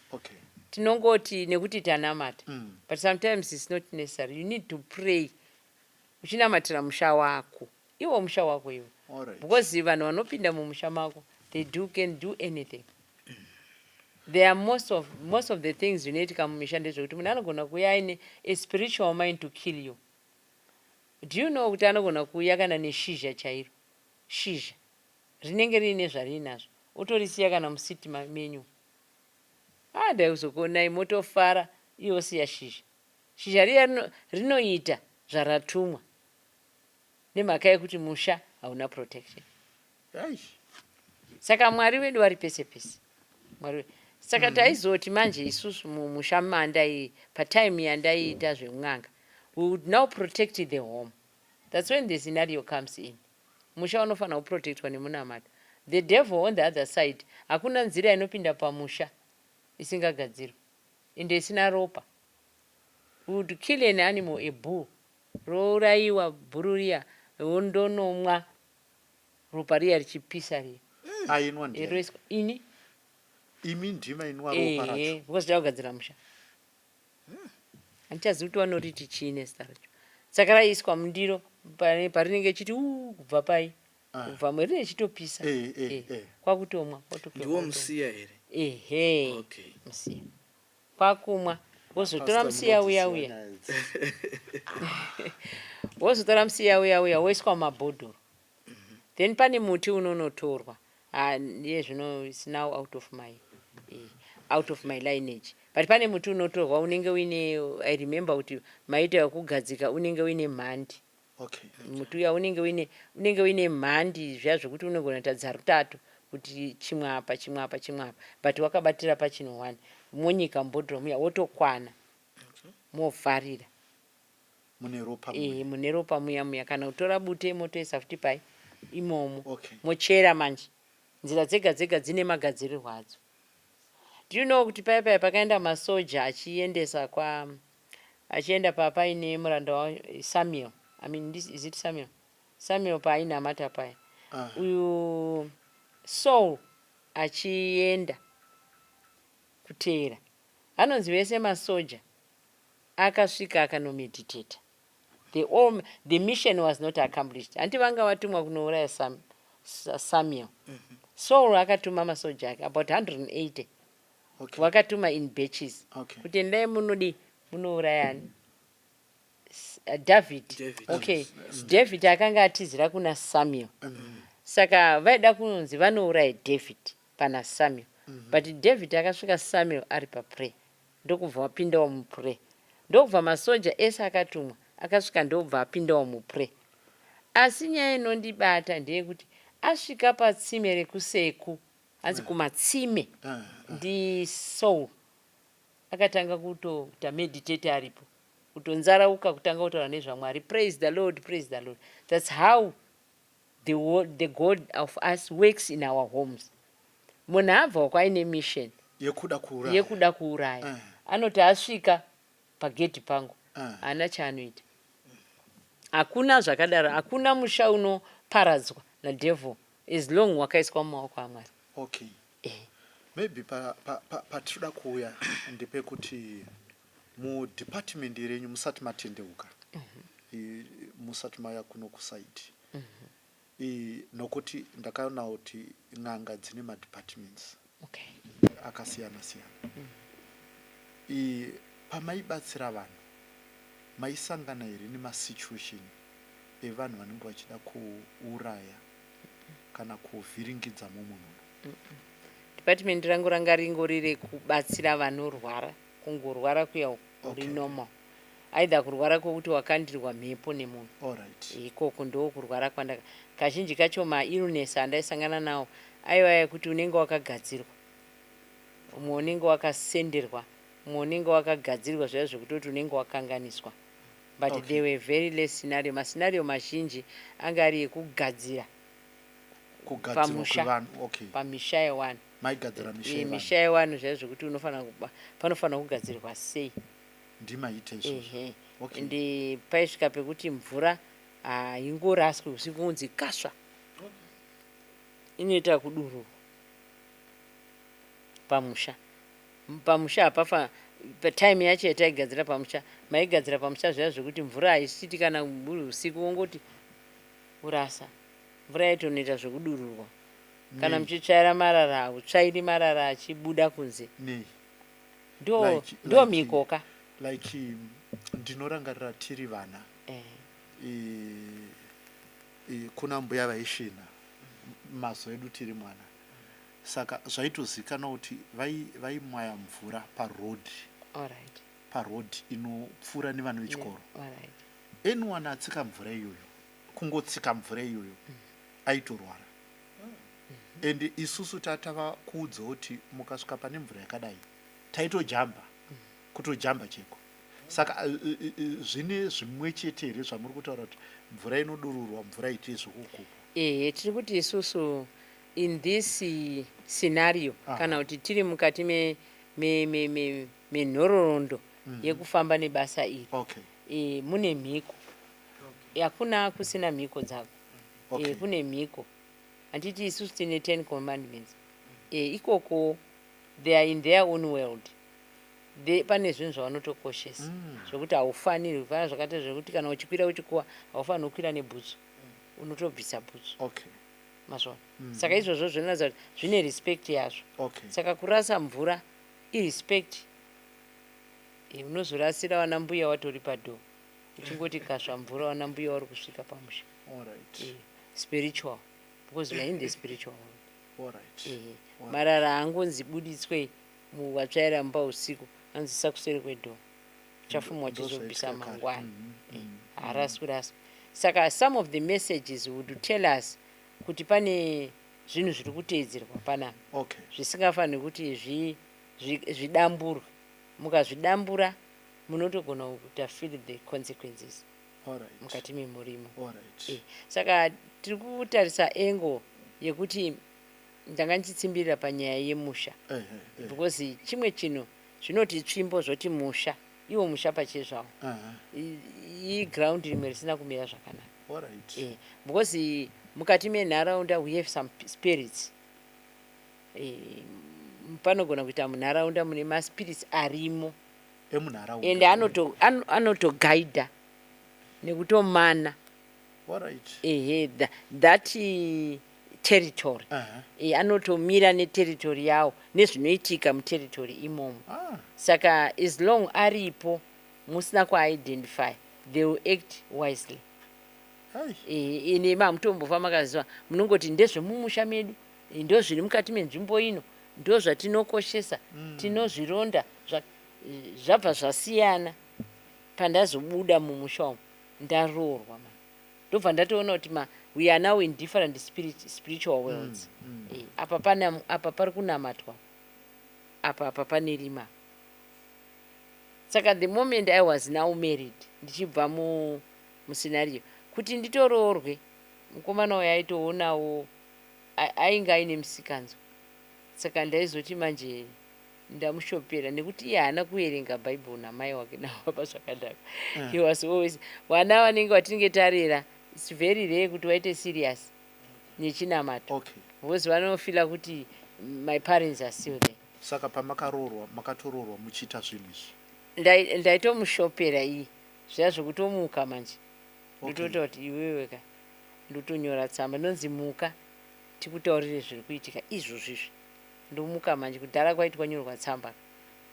Tinongoti nekuti tanamata, but sometimes it's not necessary. You need to pray uchinamatira musha wako, iwo musha wako iwo, because vanhu vanopinda mumusha mako, they can do anything. There are most of the things zvinoitika mumisha ndezvekuti munhu anogona kuuya aine a spiritual mind to kill you. Do you know kuti anogona kuuya kana neshizha chairo, shizha rinenge riine zvariinazvo, otorisiya kana musiti menyu? Ah, ndaizokuonai motofara, iye osiya shizha. Shizha riya rinoita zvaratumwa nemhaka yekuti musha hauna protection. Ai. Saka Mwari wedu vari pese pese. Mwari wedu. Saka taizoti manje isusu mumusha mandai patime yandaiita zveun'anga, we would now protect the home. That's when the scenario comes in. Musha unofanira kuprotectwa nemunamato. The devil on the other side, hakuna nzira inopinda pamusha isingagadzirwi ende isina ropa. We would kill an animal, a bull, rourayiwa bhuru riya, wondonomwa ropa riya richipisa riya. Ainwa ndiani? Roiswa ini. Imi ndima inwa ropa racho? Ehe, because takugadzira musha. Handichazivi kuti vanoriti chii nezita racho. Saka raiiswa mundiro parinenge chiti uu kubva pai, kubva mwe rinenge chitopisa. Kwakutomwa, kwatopera. Ndiwo musiya here? Ehe. Okay. Musiya. Kwakumwa wozotora musiya uya uya. Wozotora musiya uya uya woiswa mumabhodhoro. Then pane muti unonotorwa. Ah, ndiye zvino is now out of my lineage. But pane muti unotorwa unenge uine, I remember kuti maita wekugadzika unenge uine mhandi. Muti uya unenge uine mhandi zviya zvekuti unogona kuita dzarutatu kuti chimwe apa, chimwe apa, chimwe apa, but wakabatira pachinhu one. Monyika mubhodhoro muya wotokwana, movharira. Mune ropa? Mune ropa muya muya. Kana kutora bute motoisa futi pai imomo. Mochera manje. Nzira dzega dzega dzine magadzirirwo adzo. Do you know kuti paya paya pakaenda masoja achiendesa kwa achienda papaine muranda waSamuel, I mean, this, is it Samuel? Samuel paainamata paya, uyu Saul achienda kuteera, anonzi vese masoja akasvika akanomeditata. The mission was not accomplished. Hanti vanga vatumwa kunouraya Samuel? Saul akatuma masoja ake about 180. Vakatuma in batches kuti endai munodi munourayani David. David. Okay, David akanga atizira kuna Samuel, saka vaida kunonzi vanouraya David pana Samuel. But David akasvika Samuel ari paprayer, ndokubva wapindawo muprayer, ndokubva masoja ese akatumwa akasvika, ndokubva apindawo muprayer. Asi nyaya inondibata ndeyekuti asvika patsime rekuSeku, hanzi kumatsime, ndiSaul akatanga kutoita meditate aripo, kutonzarauka, kutanga kutaura nezvaMwari: "Praise the Lord, praise the Lord." That's how the God of us works in our homes. Munhu abva kwaine mission yekuda kuuraya, yekuda kuuraya, anoti asvika pagedhi pangu, haana chaanoita. Hakuna zvakadaro. Hakuna musha unoparadzwa nadevil as long wakaiswa mumaoko aMwari. Okay, maybe patinoda kuuya ndepekuti mudepartment renyu musati matendeuka, musati mauya kuno kuside, nokuti ndakaona kuti n'anga dzine madepartments akasiyana siyana. Pamaibatsira vanhu, maisangana here nemasituation evanhu vanenge vachida kuuraya kana kuvhiringidza mumwe munhu? Department rangu ranga ringori rekubatsira vanorwara, kungorwara kuya uri normal, either kurwara kwokuti wakandirwa mhepo nemunhu. Ikoko ndo kurwara kwandaka. Kazhinji kacho maillness andaisangana nawo aiwa ekuti unenge wakagadzirwa, umwe unenge wakasenderwa, umwe unenge wakagadzirwa zviya zvekutoti unenge wakanganiswa. But there were very less scenario. Mascenario mazhinji anga ari ekugadzira Kugadzirwa pamusha. kwevanhu, okay. Pamisha yevanhu. Maigadzira misha yevanhu? Misha yevanhu zviya zvekuti unofanira panofanira kugadzirwa sei. Ndimaita izvozvo? Ehe. Okay. Ende paisvika pekuti mvura haingoraswi usiku kunzi kasva, inoita kudururwa pamusha. Pamusha hapafa patime yacho yataigadzira pamusha. Maigadzira pamusha zviya zvekuti mvura haisiti kana uri usiku wongoti urasa mvura, yaitonoita zvekudururwa. Kana Nei? muchitsvaira marara, hautsvairi marara achibuda kunze. Nei? Ndo ndo mikoka. Like ndinorangarira tiri vana, kuna mbuya vaisvina mazuva edu tiri mwana, saka zvaitozikanwa kuti vaimwaya mvura paroad, paroad inopfuura nevanhu vechikoro. Anyone atsika mvura iyoyo, kungotsika mvura iyoyo, aitorwara. And isusu tatava kuudza kuti mukasvika pane mvura yakadai, taitojamba, kutojamba cheko. Saka zvine zvimwe chete here zvamuri kutaura kuti mvura inodururwa, mvura ite zvekukupa? Ehe, tiri kuti isusu in this scenario, kana kuti tiri mukati menhororondo yekufamba nebasa iri, mune mhiko. Hakuna kusina mhiko dzako. Kune mhiko, handiti? Isusu tine 10 Commandments. Ikoko they are in their own world. Pane zvinhu zvavanotokoshesa zvokuti haufanirwi, pana zvakaita zvekuti kana uchikwira kuchikuwa, haufaniri kukwira nebhutsu, unotobvisa bhutsu. Mazvona? Saka izvozvo zvinoratidza kuti zvine respect yazvo. Saka kurasa mvura irespect. Unozorasira vana mbuya watori padoor, uchingoti kasva mvura, vana mbuya vari kusvika pamusha. Spiritual, because we are in the spiritual world. Marara haangonzi buditswe watsvaira mumba usiku, anzi sakuseri kwedoor, chafuma uchizobvisa Ndozvaitika kare. mangwana. Haraswi raswi. Saka some of the messages would tell us kuti pane zvinhu zviri kuteedzerwa panapa zvisingafaniri kuti zvidamburwe. Mukazvidambura, munotogona kuita feel the consequences mukati memurimo. Saka tiri kutarisa angle yekuti ndanga ndichitsimbirira panyaya yemusha, because chimwe chinhu zvinoti tsvimbo zvoti musha, iwo musha pachezvawo iground rimwe risina kumira zvakanaka. Because mukati menharaunda we have some spirits. Panogona kuita munharaunda mune maspirits arimo. Emunharaunda. Ende anotogaidha nekutomana. Ehe, that territory. Anotomira neterritory yawo nezvinoitika muterritory imomo. Saka as long aripo, musina kuidentify, they will act wisely. Ine mamutombofa makaziva, munongoti ndezvemumusha medu, ndo zviri mukati menzvimbo ino, ndo zvatinokoshesa, tinozvironda. Zvabva zvasiyana pandazobuda mumusha umu, ndaroorwa ma ndobva ndatoona kuti we are now in different spiritual worlds. Apa pana, apa pari kunamatwa, apa pane rima. Saka the moment I was now married, ndichibva muscenario kuti nditoroorwe, mukomana uyo aitoonawo, ainge aine musikanzwa. Saka ndaizoti manje ndamushopera nekuti iye haana kuverenga Bhaibheri namai wake nababa zvakanaka. He was always, vana vanenge vatinenge tarera, it's very rare kuti vaite serious nechinamato, because vanofeela kuti my parents are still there. Saka pamakaroorwa, makatoroorwa muchiita zvinhu izvi? Ndaitomushopera iyi zviya zvekutomuka manje, ndotoita kuti iwewe ka, ndotonyora tsamba, ndonzi muka tikutaurire zviri kuitika izvozvizvi. Ndomuka manje, kudhara kwaitwa nyorwa tsamba,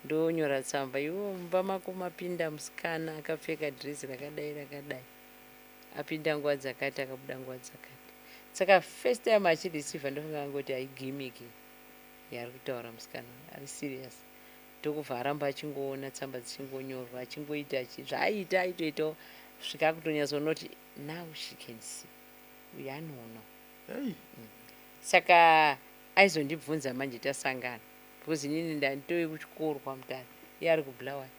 ndonyora tsamba, iwewe mumba mako mapinda musikana akapfeka dhirezi rakadai rakadai, apinda nguva dzakati, akabuda nguva dzakati. Saka first time achireceiva, ndofunga angoti aigimmick yaari kutaura, musikana ari serious. Ndokubva aramba achingoona tsamba dzichingonyorwa, achingoita zvaaita, aitoitawo kusvika akutonyatsoona now she can see, uyu anoona. Saka aizondibvunza manje tasangana, because inini ndanditove kuchikoro kwaMutare, iye ari kuBulawayo.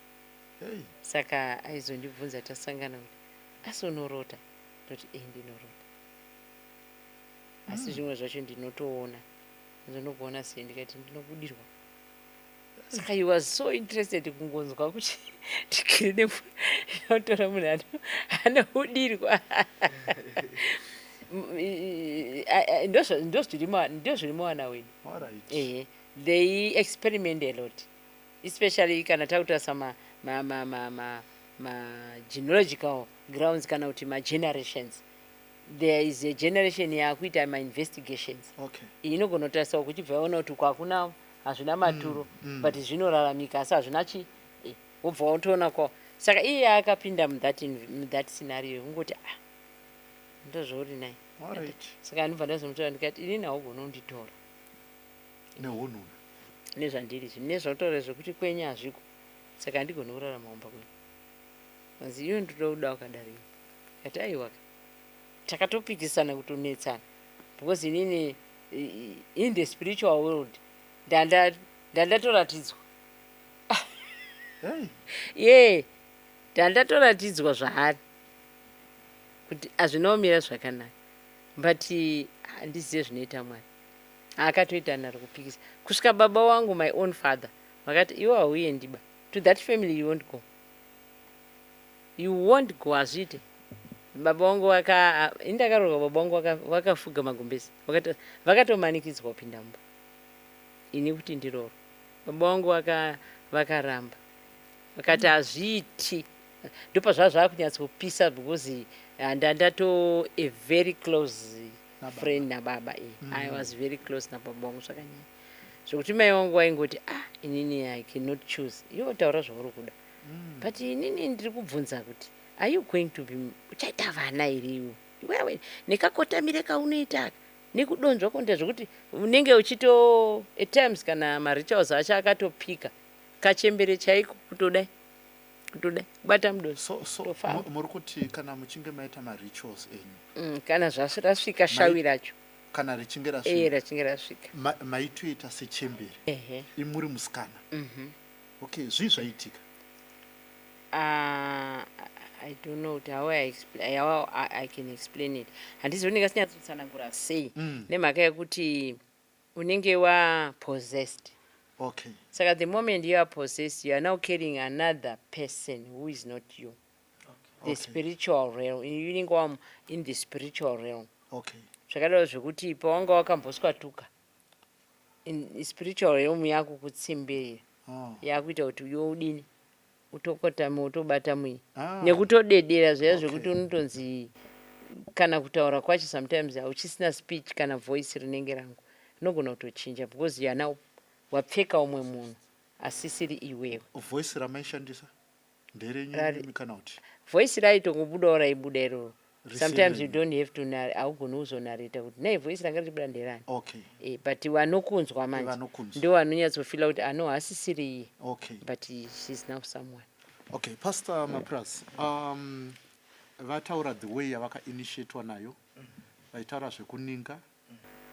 Saka aizondibvunza tasangana kuti asi unorota? Ndoti e, ndinorota, asi zvimwe zvacho ndinotoona. Ndinokuona sei? Ndikati ndinobudirwa. Saka he was so interested kungonzwa kuti tigere inotora munhu anobudirwa. Ndozviri muwana wedu. Ehe, they experiment a lot, especially kana takutarisa ma-genealogical grounds kana kuti ma-generations. There is a generation yaakuita ma-investigations. Iyi inogona kutarisawo kuchibva yaona kuti uku hakuna, hazvina maturo, but zvinoraramika, asi hazvina chi, wobva watoona kwawo. Saka iye akapinda muthat scenario yekungoti, ah, ndozvauri nai. Saka ndobva ndazomutora, ndikati inini haugoni kunditora Neunhu. Nezvandiri izvi, nezvautaura zvekuti kwenyu hazviko, saka handigoni kurarama kumba kwenyu. Anzi iwe ndoda kuda wakadaro. Kati aiwa, takatopikisana, kutonetsana, because inini In the spiritual world ndandatoratidzwa. Hey. Ye, ndandatoratidzwa zvaari kuti hazvina zvakanaka, but handizive zvinoita Mwari. Akatoita naro kupikisa kusvika baba wangu, my own father, vakati, "Iwe hauendiba to that family. You won't go, you won't go, hazviite." Baba vangu vaka indakarorwa, baba vangu vakafuga magumbezi, vakatomanikidzwa kupinda mumba ini kuti ndirorwe. Baba vangu vakaramba, vakati hazviiti. Ndopa zvava zvakunyatsopisa because ndandato a very close Nababa. friend nababa. I was very close nababa vangu zvakanyanya, zvokuti mai vangu vaingoti, "Ah, inini I cannot choose. Iwe taura zvauri kuda, but inini ndiri kubvunza kuti are you going to be, uchaita vana here iwe, iwewe nekakotamire kaunoita aka nekudonzva konda zvokuti unenge uchito at times kana marituals acho akatopika kachembere chaiko, kutodai kutodai kubata mudonzvo." So Tofamba. muri kuti kana muchinge maita marituals enyu, Kana rasvika shawi racho. Kana richinge E, rasvika. Richinge rasvika. Maitoita sechembere? Ehe. Imuri musikana? Okay, zvii zvaitika? I don't know kuti how I can explain it. Handizivi ndingasinyatsotsanangura sei, nemhaka yekuti unenge wapossessed. Saka the moment you are possessed, you are now carrying another person who is not you, the spiritual realm. Unenge wa in the spiritual realm. Zvakadaro zvekuti pawanga wakamboswatuka, in spiritual realm yakukutsimbirira, yakuita kuti iwe udini, utokotame, utobata mwii, nekutodedera zviya, zvekuti unotonzi kana kutaura kwacho sometimes hauchisina speech, kana voice rinenge rangu rinogona kutochinja because you are now wapfeka umwe munhu asisiri iwewe. Voice ramaishandisa nderenyu imi kana kuti? Voice raitongobudawo, raibuda iroro. Risiri Sometimes you renyu. don't have to haugoni kuzonareta kuti nei voice ranga richibuda nderani. But vanokunzwa manje Vanokunzwa. ndo vanonyatsofila kuti ano hasisiri iye, but she's now someone. Okay, Pastor Mapras, vataura the way yavakainitiatwa nayo, vaitaura zvekuninga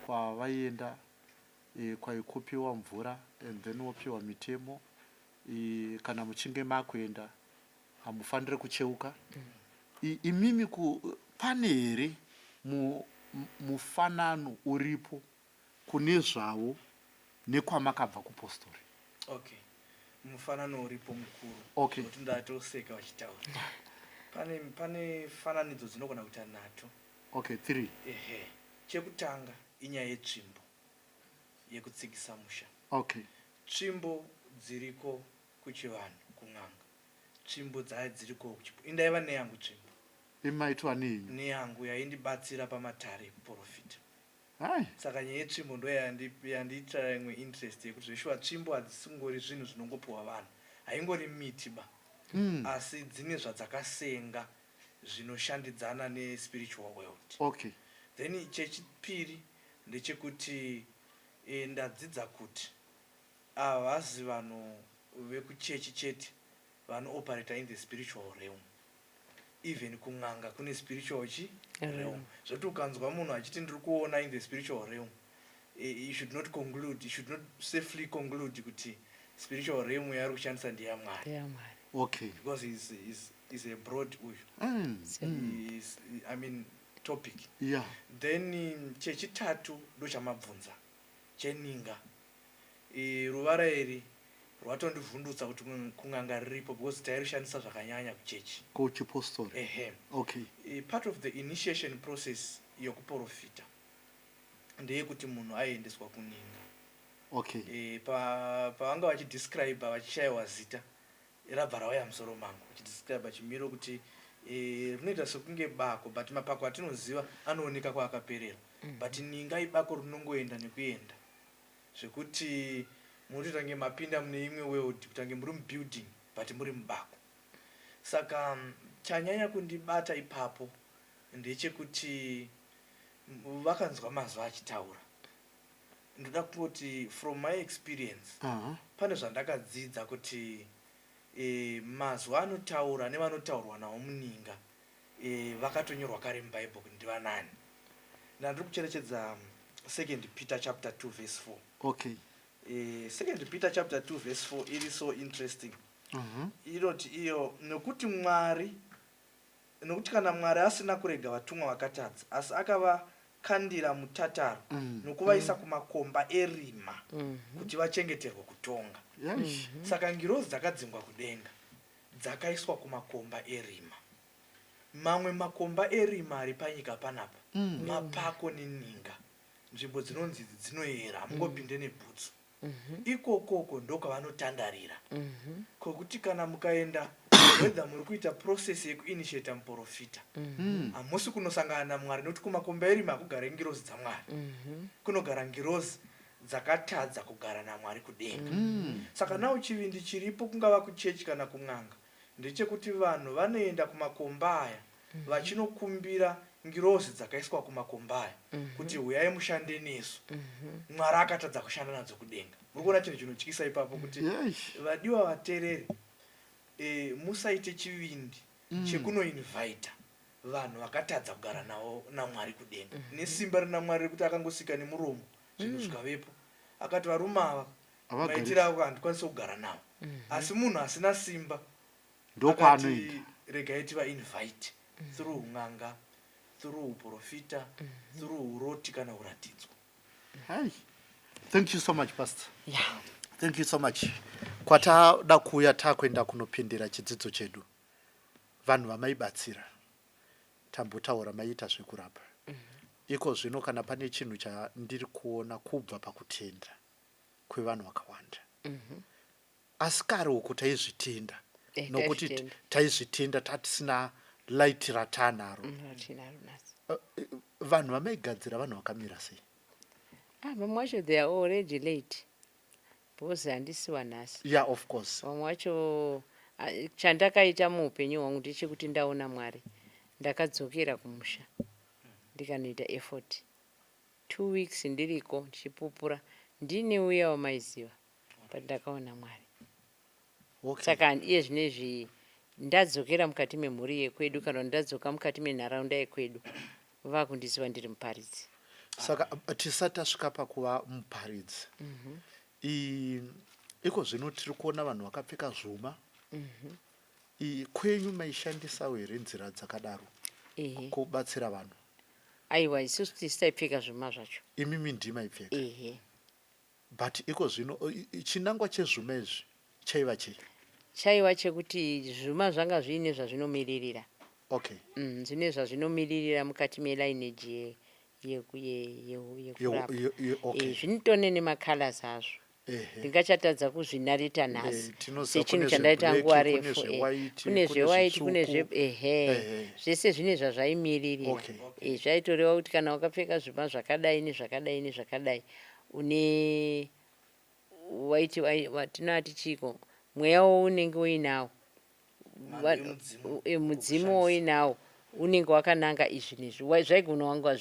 kwavaienda, kwaikupiwa mvura and then wopiwa mitemo, kana muchinge makuenda hamufaniri kucheuka. Imimi pane here mufanano uripo kune zvavo nekwamakabva kupostori? Okay, mufanano uripo mukuru. Nokuti ndatoseka vachitaura, pane fananidzo dzinogona kuita nato. Okay, three. Ehe, chekutanga inyaya yetsvimbo yekutsigisa musha. Tsvimbo dziriko kuchivanhu, kun'anga tsvimbo dzaya dziriko kuchipo. Indaiva neyangu tsvimbo. Imaitwa nenyu? Neyangu yaindibatsira pamatare ekuprofita. Hai. Saka nyaya yetsvimbo ndo yandiitira imwe interest yekuti zveshuwa tsvimbo hadzisingori zvinhu zvinongopiwa vanhu, haingori miti ba, asi dzine zvadzakasenga zvinoshandidzana nespiritual world. Then chechipiri ndechekuti ndadzidza kuti havazi vanhu vekuchechi chete vanooperata in the spiritual realm. Even kun'anga kune spiritual chi realm, zvokuti ukanzwa munhu achiti, "Ndiri kuona in the spiritual realm," you should not conclude, you should not safely conclude kuti spiritual realm yaari kushandisa ndeyamwari. Ndeyamwari. Because is a broad uyu is, I mean, topic. Then chechitatu ndochamabvunza cheninga. Ruvara iri rwatondivhundutsa kuti kun'anga riripo, because tairishandisa zvakanyanya kuchechi. Kuchipostori? Ehe. Part of the initiation process yokuprofita ndeyekuti munhu aiendeswa kuninga. Pavanga vachidescribe vachishayiwa zita, rabva rauya musoro mangu, vachidescribe chimiro kuti rinoita sekunge bako, but mapako atinoziva anooneka kwaakaperera, but ninga ibako rinongoenda nekuenda, zvekuti munotoita kunge mapinda mune imwe world, kutange muri mubuilding but muri mubako. Saka chanyanya kundibata ipapo ndechekuti vakanzwa mazwi achitaura. Ndoda kungoti from my experience, pane zvandakadzidza kuti mazwi anotaura nevanotaurwa nawo muninga vakatonyorwa kare mubhaibheri kuti ndivanani. Ndandiri kucherechedza Second Peter chapter 2 verse 4. Okay. Second Peter chapter 2 verse 4 iri so interesting. Inoti iyo, nokuti Mwari, nokuti kana Mwari asina kurega vatumwa vakatadza, asi akavakandira mutataro nokuvaisa kumakomba erima kuti vachengeterwe kutonga. Saka ngirozi dzakadzingwa kudenga dzakaiswa kumakomba erima. Mamwe makomba erima ari panyika panapa mapako neninga, nzvimbo dzinonzi idzi dzinoyera, hamungopinde nebhutsu. Ikokoko ndokwavanotandarira, kwokuti kana mukaenda, whether muri kuita process yekuinitiata muprofita, hamusi kunosangana naMwari, nokuti kumakomba erima hakugare ngirozi dzaMwari. Kunogara ngirozi dzakatadza kugara naMwari kudenga. Saka now chivindi chiripo, kungava kuchechi kana kun'anga, ndechekuti vanhu vanoenda kumakomba aya vachinokumbira ngirozi dzakaiswa kumakomba aya kuti huyai mushande nesu. Mwari akatadza kushanda nadzo kudenga. Muri kuona chinhu chinotyisa ipapo, kuti vadiwa vateereri, musaite chivindi chekunoinvita vanhu vakatadza kugara navo naMwari kudenga. Nesimba rina Mwari rekuti akangosika nemuromo zvinhu zvikavepo, akati varume ava Havagari. Maitiro avo handikwanisi kugara navo. Asi munhu asina simba Ndokwaanoenda. Akati regai tivainvite through n'anga, through uprofita, through uroti kana uratidzwa. Hi. Thank you so much, Pastor. Thank you so much. Kwatada kuuya, takuenda kunopindira chidzidzo chedu. Vanhu vamaibatsira, tambotaura maiita zvekurapa. Iko zvino kana pane chinhu chandiri kuona kubva pakutenda kwevanhu vakawanda, asi kare uko taizvitenda nokuti Taizvitenda. Taizvitenda tatisina light ratanaro. Ratinaro nhasi. Vanhu vamaigadzira, vanhu vakamira sei? Ah, vamwe vacho they are already late because handisi wanhasi. Yeah, of course. Vamwe vacho, ah, chandakaita muupenyu hwangu ndechekuti ndaona Mwari, ndakadzokera kumusha ndikanoita effort 2 weeks ndiriko ndichipupura, ndini uya wamaiziva, but ndakaona Mwari. Saka iye zvinezvi ndadzokera mukati memhuri yekwedu, kana kuti ndadzoka mukati menharaunda yekwedu, vakundiziva ndiri muparidzi. Saka tisati tasvika pakuva muparidzi, iko zvino tiri kuona vanhu vakapfeka zvuma. Kwenyu maishandisawo here nzira dzakadaro Ehe. kubatsira vanhu? Aiwa, isusu tisi taipfeka zvuma zvacho. Imimi ndimaipfeka? Ehe. But iko zvino chinangwa chezvuma izvi chaiva chei? Chaiva chekuti zvuma zvanga zviine zvazvinomiririra. Zvine zvazvinomiririra mukati melineage yekurapa. Zvinotone nemacolors azvo. Ndingachatadza kuzvinareta nhasi Tinoziva sechinhu kune chandaita zveblack, nguva kune refu. zvewhite, Kune kune zvewhite, kune zvitsvuku. zve, ehe. Zvese zvine zvazvaimiririra. Zvaitoreva kuti kana wakapfeka zvuma zvakadai nezvakadai nezvakadai, une waiti tinoti chiko, mweya waunenge uinawo Mhando yemudzimu. Mudzimu wauinawo unenge wakananga izvi nezvi. Zvaigona wanga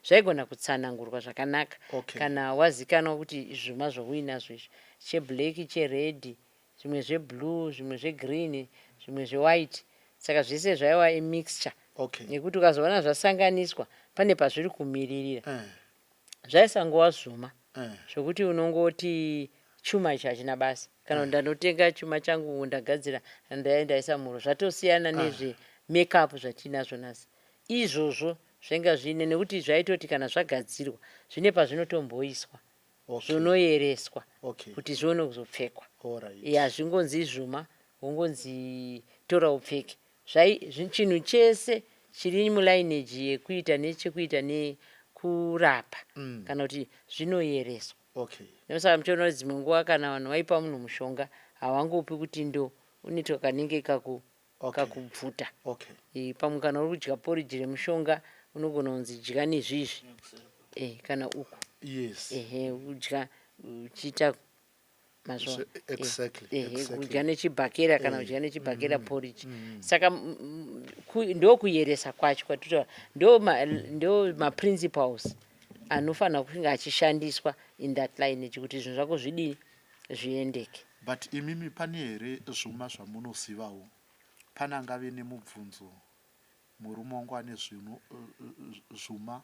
zvaigona kutsanangurwa zvakanaka kana wazikanwa kuti zvuma zvauinazvo izvi, cheblack, chered, zvimwe zveblue, zvimwe zvegreen, zvimwe zvewhite. Saka zvese zvaiva imixture nekuti ukazoona zvasanganiswa, pane pazviri kumiririra. Zvaisangova zvuma zvokuti unongoti chuma ichi hachina basa, kana kuti ndanotenga chuma changu, ndagadzira, ndaisa muro. Zvatosiyana nezve makeup zvatinazvo nhasi. Izvozvo zvainga zviine nekuti zvaitoti kana zvagadzirwa, zvine pazvinotomboiswa, zvonoyereswa kuti zvione kuzopfekwa. Hazvingonzi zvuma wongonzi tora upfeke. Chinhu chese chiri mulineage yekuita nechekuita nekurapa kana kuti zvinoyereswa. Nesaka muchiona kuti dzimwe nguva kana vanhu vaipa munhu mushonga, havangopi kuti ndo unoitwa kanenge kakubvuta. Pamwe kana uri kudya poriji remushonga, unogona kunzi dya nezvizvi, kana uku. Ehe, udya uchiita mazuva kudya nechibhakera kana kudya nechibhakera porridge. Saka ndokuyeresa kwacho kwatitaura, ndo maprinciples anofanira kunge achishandiswa in that lineage kuti zvinhu zvako zvidii, zviendeke. But imimi pane here zvuma zvamunozivawo? Pane angave nemubvunzo, murume wangu ane zvuma.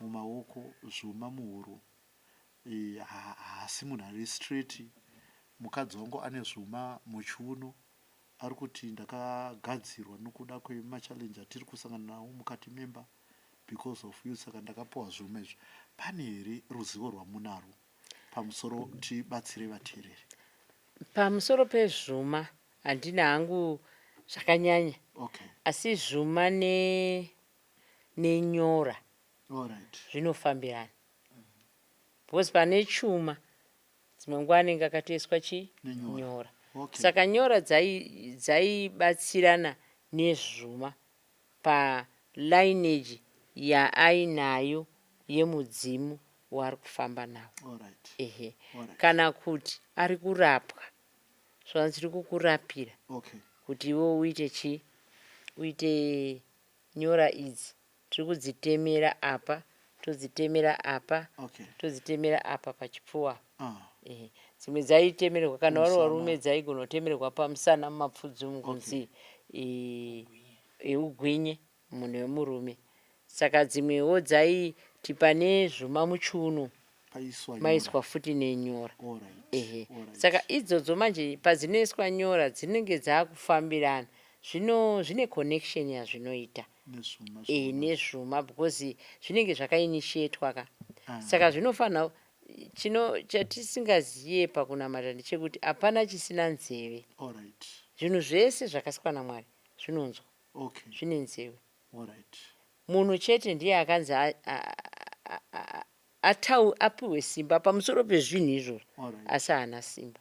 mumaoko, zvuma muhuro, e, haasi munhu ari straight. Mukadzi wangu ane zvuma muchiuno, ari kuti ndakagadzirwa nokuda kwemachallenge atiri kusangana nawo mukati memba because of you, saka ndakapiwa zvuma izvo. Pane here ruzivo rwamunarwo pamusoro tibatsire vateereri? Pamusoro pezvuma handina hangu zvakanyanya. Asi zvuma ne nenyora zvinofambirana because pane chuma dzimwe nguva anenge akatoiswa chii nyora. Saka nyora dzaibatsirana nezvuma palineage yaainayo yemudzimu waari kufamba nawo. Ehe. Kana kuti ari kurapwa zvanzi tiri kukurapira kuti iwe uite chii uite nyora idzi tiri kudzitemera apa todzitemera apa todzitemera apa pachipfuwa apa. Ehe. Dzimwe dzaitemererwa kana vari varume dzaigona kutemererwa pamusana mumapfudzi umu kunzi ugwinye munhu wemurume. Saka dzimwewo dzaiti pane zvuma muchiuno maiswa futi nenyora. Ehe. Saka idzodzo manje padzinoiswa nyora dzinenge dzakufambirana zvino zvine connection yazvinoita e, nezvuma because zvinenge zvakainitiatwa ka ah. Saka zvinofanira chino chatisingaziye pakunamata ndechekuti hapana chisina nzeve. Zvinhu zvese zvakasikwa naMwari zvinonzwa, zvine nzeve. Munhu chete ndiye akanzi apiwe simba pamusoro pezvinhu izvozvo, asi haana simba.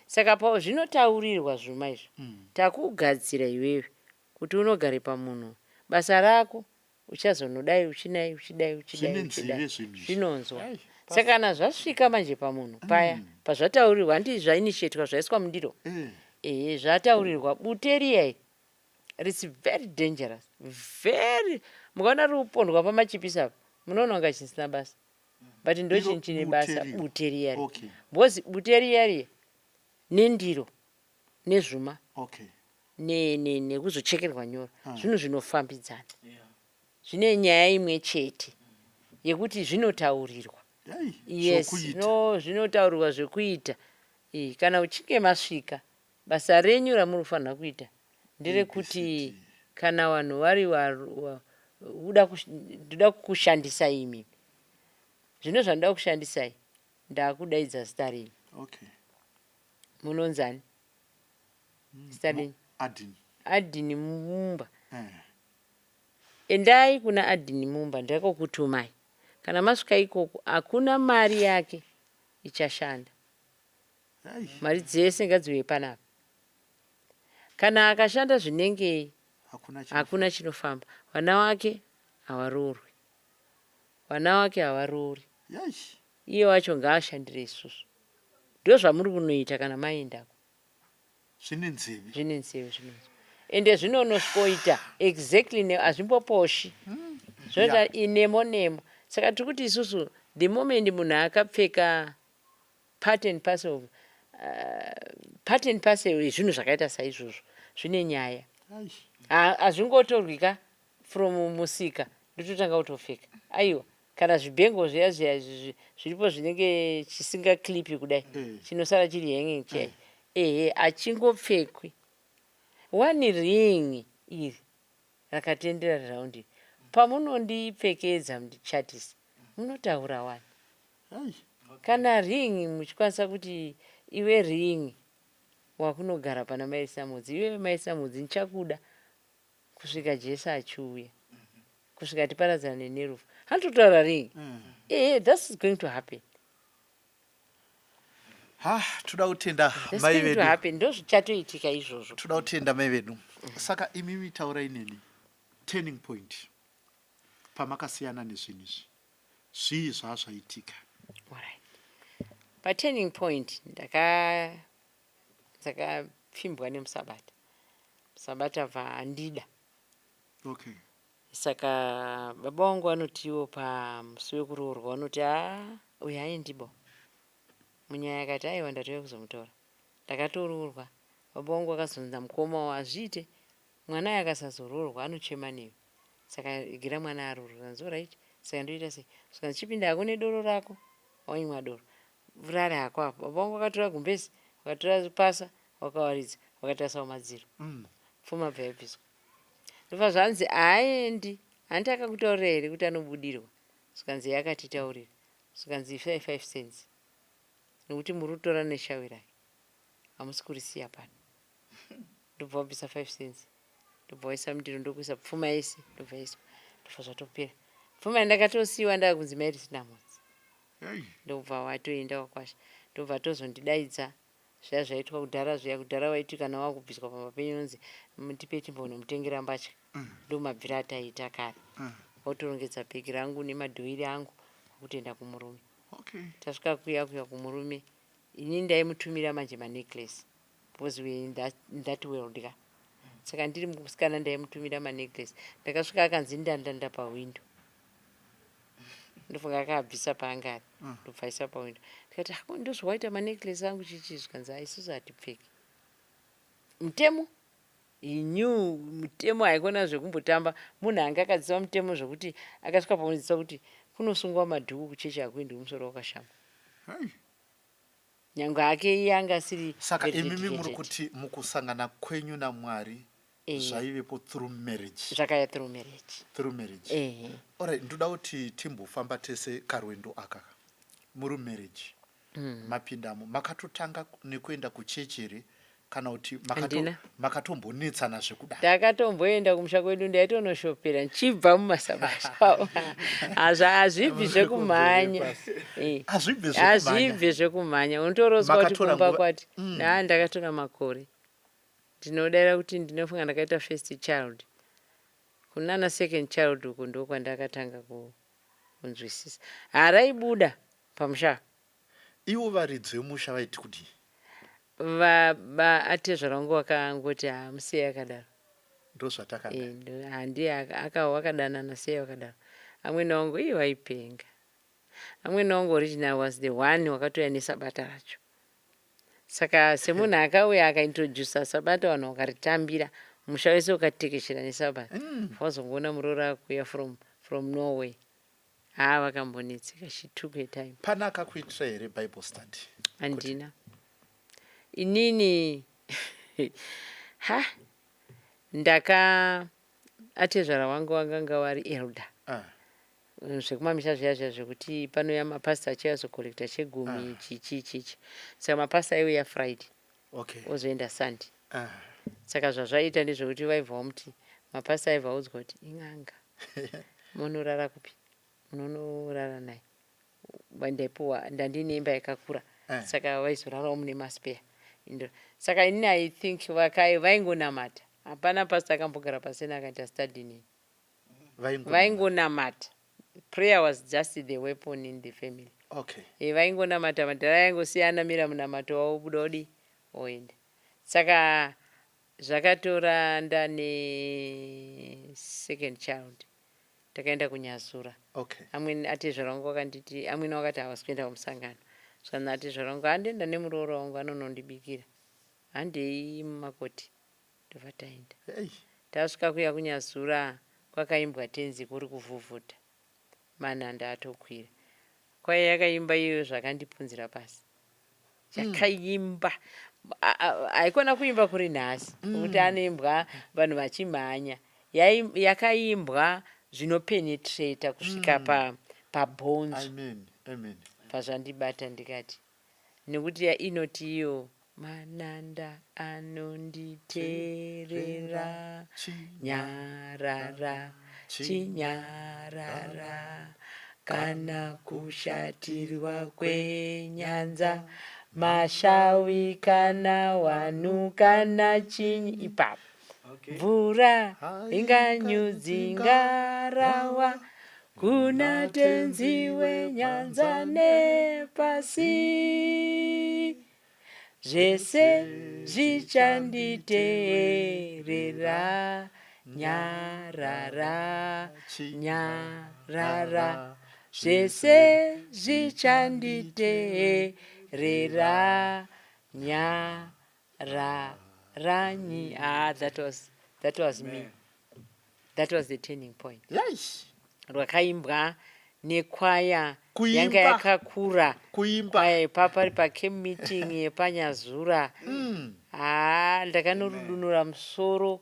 Saka pazvinotaurirwa zvuma izvi, takugadzira iwewe kuti unogare pamunhu, basa rako uchazonodai uchinai uchidai uchidai uchidai, zvinonzwa. Saka kana zvasvika manje pamunhu paya pazvataurirwa, handiti zvainishetwa zvaiswa mundiro? Ehe, zvataurirwa bute riya iri its very dangerous, very. Mukaona riri kupondwa pamachipisi apa, munoona kunga chisina basa, but ndo chinhu chine basa, bute riya ri, because bute riya riya nendiro nezvuma nekuzochekerwa nyora zvinhu zvinofambidzana, zvine nyaya imwe chete yekuti zvinotaurirwa. Yes, no, zvinotaurirwa zvekuita. Kana uchinge masvika, basa renyu ramuri kufanira kuita nderekuti kana vanhu vari ndoda kukushandisai imimi, zvino zvandoda kushandisai, ndakudaidza zita renyu. Munonzani zita renyu? Adini. Adini Mumba. Endai kuna Adini Mumba, ndakokutumai. Kana masvika ikoko, hakuna mari yake ichashanda. Mari dzese ngadziuye panapa. Kana akashanda zvinengei, hakuna chinofamba. Vana wake havaroorwi, vana wake havaroori, iye wacho ngaashandire isusu. Ndozvamuri kunoita kana maendako. Zvine nzeve. Zvine nzeve, zvinonzwa, ende zvinonosvikoita exactly, hazvimboposhi. Zvinoita inemo nemo. Saka tiri kuti isusu the moment munhu akapfeka part and parcel of part and parcel yezvinhu zvakaita saizvozvo, zvine nyaya. Hazvingotorwi ka from musika ndototanga kutopfeka, aiwa. Kana zvibhengo zviya zviya zviripo zvinenge chisingaclipi kudai, chinosara chiri hanging chiyai, ehe, hachingopfekwi. One ring iri rakatendera raundi iri, pamunondipfekedza mundichatisa, munotaura wani. Kana ring muchikwanisa kuti iwe ring wakunogara pana Mai Samudzi, iwe Mai Samudzi ndichakuda kusvika Jesu achiuya, kusvika tiparadzane nerufu, hanototaura ring. Ehe, that's going to happen. Ha, toda kutenda mai vedu. Happen, ndozvichatoitika izvozvo. Toda kutenda mai vedu. Saka imimi taurai neni turning point pamakasiyana nezvinhu izvi, zvii zvazvaitika? Alright. Paturning point ndakapfimbwa nemusabata. Musabata bva andida. Saka baba vangu vanotiwo pamusi wekuroorwa vanoti, haa, uyu haendibo. Munyaya akati, aiwa, ndatouya kuzomutora. Ndakatoroorwa. Baba vangu vakazonzi namukoma wavo, hazviite, mwana uyu akasazoroorwa anochema newe, saka regira mwana aroorwe. Zvanzi alright. Saka ndoita sei? Zvikanzi chipinda hako nedoro rako, waimwa doro. Urare hako apo. Baba vangu vakatora gumbezi, vakatora pasa, vakawaridza, vakatarisa kumadziro. Pfuma bva yabviswa. Ndobva zvanzi haaendi. Hanti akakutaurira here kuti anobudirwa? Zvikanzi yakatitaurira. Zvikanzi isai 5 cents. Nekuti muri kutora neshawi rake. Hamusi kurisiya pano. Ndobva wabvisa 5 cents. Ndobva waisa mundiro, ndokuisa pfuma yese, ndobva yaiswa. Ndobva zvatopera. Pfuma yandakatosiyiwa ndakunzi mai risina mhodzi. Ndobva watoenda wakwasha. Ndobva tozondidaidza zviya zvaitwa kudhara zviya. Kudhara waiti kana wakubviswa pamba penyu unonzi tipe timbonomutengera mbatya. Ndomabvira ataiita kare. Wotorongedza bhegi rangu nemadhoiri angu kwakutoenda kumurume. Tasvika kuya kuya kumurume, ini ndaimutumira manje manecklace because we in that world ka. Saka ndiri musikana ndaimutumira manecklace. Ndakasvika akanzi ndandanda pahwindo. Ndofunga akaabvisa paanga ari. Ndobva aisa pahwindo. Ndikati ako ndozvawaita manecklace angu chichi? Zvikanzi isusu hatipfeki. Mutemo. He knew mutemo, haikona zvekumbotamba. Munhu anga akadzidziswa mutemo zvokuti akasvika pakudzidziswa kuti kunosungwa madhuku kuchechi, hakuendwi musoro wakashama. Nyangwe hake iye anga asiri Saka very imimi muri dedicated. Kuti mukusangana kwenyu naMwari zvaivepo through marriage? Zvakaya through marriage. Through marriage. Ehe. Alright, ndoda kuti timbofamba tese karwendo aka. Muri marriage, mapindamo, makatotanga nekuenda kuchechi here kana kuti Handina. makatombonetsana zvekudaro? Ndakatomboenda kumusha kwedu, ndaitonoshopera ndichibva mumasabata. Hazvibvi zvekumhanya. Hazvibvi zvekumhanya. Hazvibvi zvekumhanya, unotorozwa kuti Makatora kumba nguva- kwati na ndakatora makore. Ndinodayira kuti ndinofunga ndakaita first child, kunana second child uku ndokwandakatanga kunzwisisa haraibuda pamusha. Ivo varidzi vemusha vaiti kudii? Baba atezvara vangu vakangoti, "Hamusiyai akadaro." Ndozvatakada. Handiye wakadanana, sei wakadaro. Amwene wangu iye waipenga. Amwene wangu original was the one wakatouya nesabata racho. Saka semunhu akauya akaintrodusa sabata, vanhu vakaritambira, musha wese ukatekeshera nesabata. Wazongoona muroora akuuya from Norway. Haa, vakambonetseka. She took her time. Pane akakuitira here Bible study? Handina inini. Ha, ndaka atezvara wangu wanganga wari elder. Zvekumamisha zviya zviya zvekuti panouya mapasta achiazocollecta chegumi, chichi chichi. Saka mapasta aiuya Friday, ozoenda Sunday. Saka zvazvaiita ndezvekuti vaibva vamuti, mapasta aibva audzwa kuti in'anga, munorara kupi? Munonorara naye. Ndaipuwa, ndandine imba yakakura. Saka vaizorarawo mune maspare. Saka inini I think vaingonamata. Hapana pasta akambogara pasina akaita study neni. Vaingonamata. Prayer was just the weapon in the family. Vaingonamata. Madhara aingosiyana mira munamato wavo, buda odi oenda. Saka zvakatora ndane second child, takaenda kuNyazura. Amweni atezvara vangu vakanditi, amweni vakati havasi kuenda kumusangano. Saka atezvara vangu, handienda nemuroora wangu anonondibikira, handei mumakoti. Ndobva taenda. Tasvika kuya kuNyazura, kwakaimbwa tenzi kuri kuvhuvhuta, manhanda atokwira. Kwai yakaimba iyoyo zvakandipunzira pasi. Yakaimba, haikona kuimba kuri nhasi nokuti anoimbwa vanhu vachimhanya. Yakaimbwa zvinopenetrata kusvika pabhonzo. Amen, amen. Pazvandibata ndikati, nekuti inoti iyo, mananda anonditeerera, nyarara chinyarara, kana kushatirwa kwenyanza, mashawi kana wanhu kana chinyi ipapo, mvura inganyudzi ngarawa, kuna tenzi wenyanza nepasi, zvese zvichanditeerera, nyarara nyarara, zvese zvichanditeerera, nyararanyi. Ah, that was me. That was the turning point. Rwakaimbwa. Nekwaya Kuimba. yanga yakakura. Kuimba. Kwaya ipapa pacamp meeting yepanyazura. Haa, ndakanorudunura musoro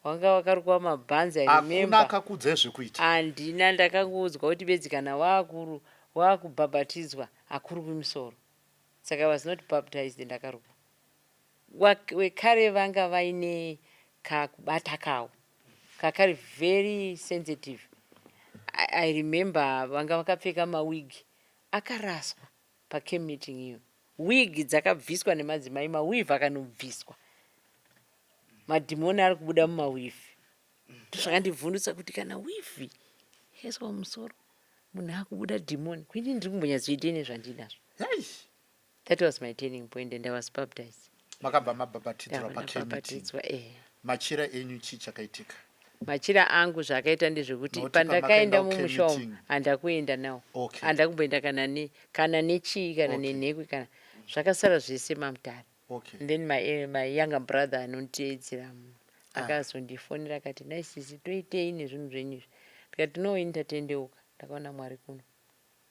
wanga wakarukwa mabhanzi. I Hakuna remember. akakuudzai zvekuita? Handina, ndakangoudzwa kuti bedzi kana waakuru waakubhabhatidzwa hakurukwi musoro. Saka I was not baptized, ndakarukwa. Wekare vanga vaine kakubata kawo kakari very sensitive. I remember vanga vakapfeka mawigi akaraswa pacamp meeting iyo. Wigi dzakabviswa nemadzimai, mawivhi akanobviswa, madhimoni ari kubuda mumawivhi. Ndozvakandivhundutsa kuti kana wivhi yaiswa mumusoro, munhu akubuda dhimoni, kuini ndiri kumbonyatsoitei nezvandinazvo? Hey. That was my turning point and I was baptized. Makabva mabhabhatidzwa Ndabva pacamp meeting? ndabhabhatidzwa, eh. Machira enyu, chii chakaitika? Machira angu, zvakaita ndezvekuti Nokuti pandakaenda pamakaenda kucamp mumusha umu, meeting. handakuenda nawo. Handakumboenda kana nechii, kana nenhekwe, kana zvakasara zvese mamutare. And then my younger brother anonditeedzera akazondifonera akati, "Nai sisi, toitei nezvinhu zvenyu izvi?" Ndikati, "No, ini ndatendeuka, ndakaona Mwari kuno.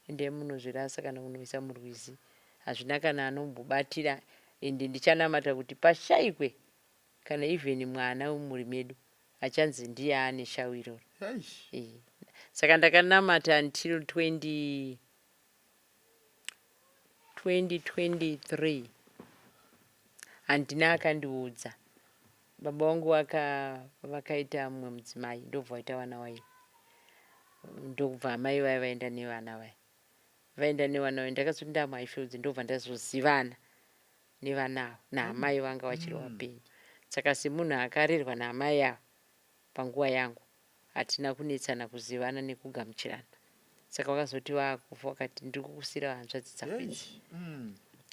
Ende munozvirasa kana kunoisa murwizi, hazvina kana anombobatira. Ende ndichanamata kuti pashayikwe kana even mwana wemumhuri medu achanzi ndiye ane shawu iroro." Hey. Saka ndakanamata until 20 2023. Handina akandiudza. Baba vangu vakaita mumwe mudzimai, ndobva vaita vana vairi, ndokubva amai vaya vaenda nevana vaya, vaenda nevana vaya. Ndakazoti ndamuHighfields, ndobva ndazozivana nevana ava naamai vanga vachiri vapenyu. Saka semunhu akarerwa naamai ava panguva yangu, hatina kunetsana kuzivana nekugamuchirana. Saka vakazoti vakufa, vakati, "Ndiri kukusiyira hanzvadzi dzako idzi."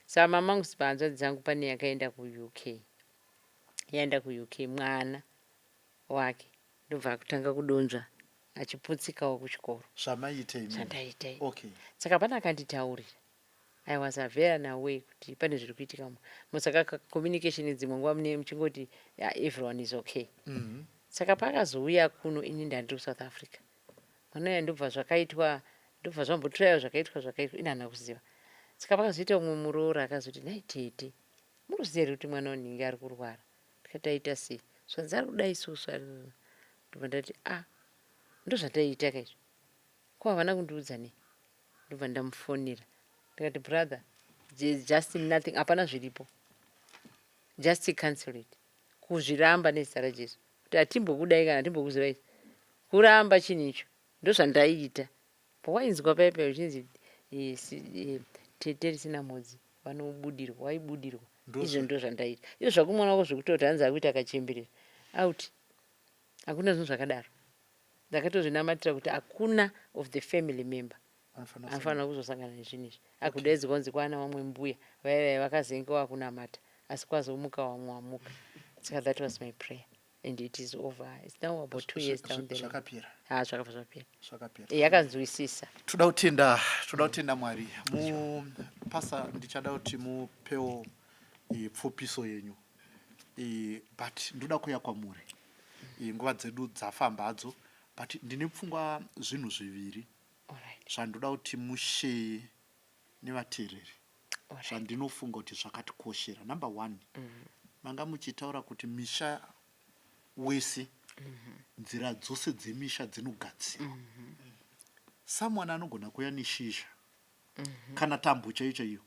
Saka mamangu, pahanzvadzi dzangu pane yakaenda kuUK. Yaenda kuUK, mwana wake ndobva akutanga kudonzva, achiputsikawo kuchikoro. Zvamaiita imi? Zvandaita ini. Saka pana akanditaurira, I was aware aware kuti pane zviri kuitika saka communication dzimwe nguva mune muchingoti, "Yeah, everyone is okay." Saka paakazouya kuno, ini ndandiri kuSouth Africa, mwana uya ndobva zvakaitwa, ndobva zvambotiraiwa, zvakaitwa, zvakaitwa, ini handina kuziva. Saka pakazoita umwe muroora akazoti, "Nai tete, munoziva here kuti mwana wanhingi ari kurwara?" Ndikati, "Aita sei?" Zvanzi, "Ari kuda isusu." Ndobva ndati, "A, ndozvataiita kaizvo, ko havana kundiudza nei?" Ndobva ndamufonera, ndikati, "Brother, just nothing, hapana zviripo, just cancel it." Kuzviramba nezita raJesu kuti hatimbokudai kana hatimbokuzivai, kuramba chinhu icho. Ndozvandaiita. Pawainzwa paipai uchinzi tete risina mhodzi vanobudirwa, waibudirwa. Izvo ndo zvandaita. Izvo zvakumwana wako zvekutoti hanzi akuita akachemberera out, hakuna zvinhu zvakadaro. Ndakatozvinamatira kuti hakuna of the family member anofanira kuzosangana nezvinhu izvi. Akudaidzwa kunzi kwana vamwe mbuya vaya vaya vakazenge vakunamata, asi kwazomuka vamwe wamuka. Saka that was my prayer and it is over. It's now about 2 years down the line. Zvakapera? Ha, zvakabva zvapera. Zvakapera. Yakanzwisisa. Toda kutenda, toda kutenda Mwari. Mupasa, ndichada kuti mupewo pfupiso yenyu, but ndoda kuuya kwamuri. Nguva dzedu dzafamba hadzo, but ndine pfungwa, zvinhu zviviri zvandoda kuti musheye nevateereri, zvandinofunga kuti zvakatikoshera. Number one, manga muchitaura kuti misha wese, nzira dzose dzemisha dzinogadzirwa. Someone anogona kuuya neshizha kana tambo chaiyo chaiyo,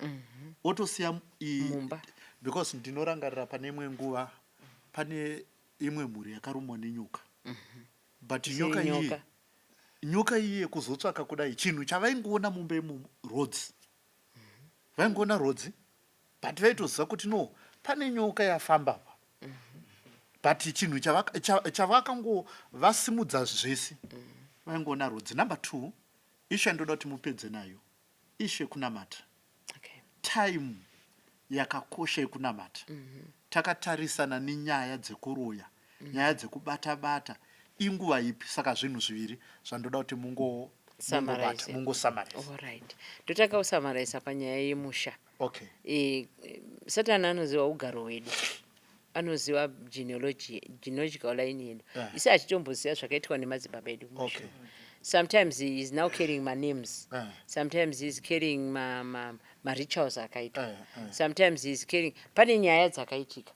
otosiya Mumba. Because ndinorangarira pane imwe nguva, pane imwe mhuri yakarumwa nenyoka, but Isiri nyoka iye, nyoka. Nyoka iye kuzotsvaka kudai, chinhu chavaingoona mumba imomo rodzi. Vaingoona rodzi, but vaitoziva kuti no, pane nyoka yafamba pa. But chinhu chavakangovasimudza zvese, vaingoona rodzi. Number two, issue yandoda kuti mupedze nayo, issue yekunamata. Time yakakosha yekunamata takatarisana nenyaya dzekuroya, nyaya dzekubata bata, inguva ipi? Saka zvinhu zviviri zvandoda kuti Summarize. mungobata, mungosummarize. Alright, ndotanga kusummariza panyaya yemusha. Satani anoziva ugaro hwedu, anoziva genealogy, genealogical line yedu. Isi achitomboziva zvakaitwa nemadzibaba edu kumashure. Sometimes he is now carrying manames. Sometimes he is carrying marituals akaitwa. Sometimes he is carrying, pane nyaya dzakaitika.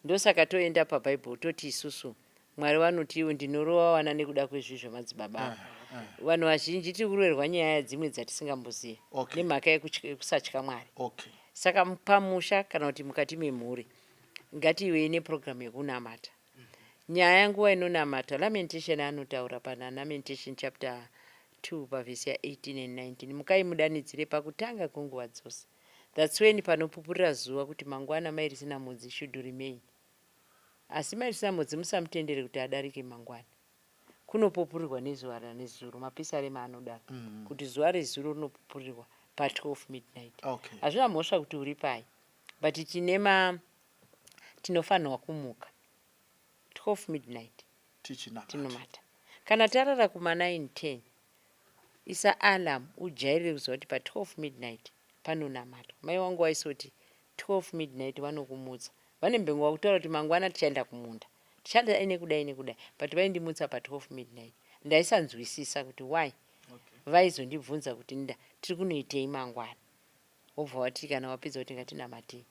Ndosaka toenda pabhaibheri toti isusu Mwari vanoti iwo ndinorova vana nekuda kwezvi zvemadzibaba avo. Vanhu vazhinji tiri kuroverwa nyaya dzimwe dzatisingamboziva nemhaka yekusatya Mwari. Saka pamusha kana kuti mukati memhuri ngativei neprogramu yekunamata. Nyaya nguva inonamata, Lamentation anotaura pana Lamentation chapter 2 pavhesi ya 18 and 19, mukai mudanidzire pakutanga kwenguva dzose. That's when panopupurira zuva kuti mangwana mai risina mudzi should remain. Asi mai risina mudzi musamutendere kuti adarike mangwana. Kunopupurirwa nezuva ranezuro, mapisarema anodaro kuti zuva rezuro rinopupurirwa pa 12 midnight. Hazvina mhosva kuti uri pai, but tine ma tinofanirwa kumuka 12 midnight. Tichinamata. Tinomata. Kana tarara kuma 9 10, isa alarm ujairire kuziva kuti pa 12 midnight panonamatwa. Mai wangu waisoti 12 midnight vanokumutsa. Vane mbengo vakutaura kuti mangwana tichaenda kumunda, tichadai nekudai nekudai, but vaindimutsa pa 12 midnight. Ndaisanzwisisa kuti why. Vaizondibvunza kuti nda tiri kunoitei mangwana, wobva wati kana wapedza kuti ngatinamatei.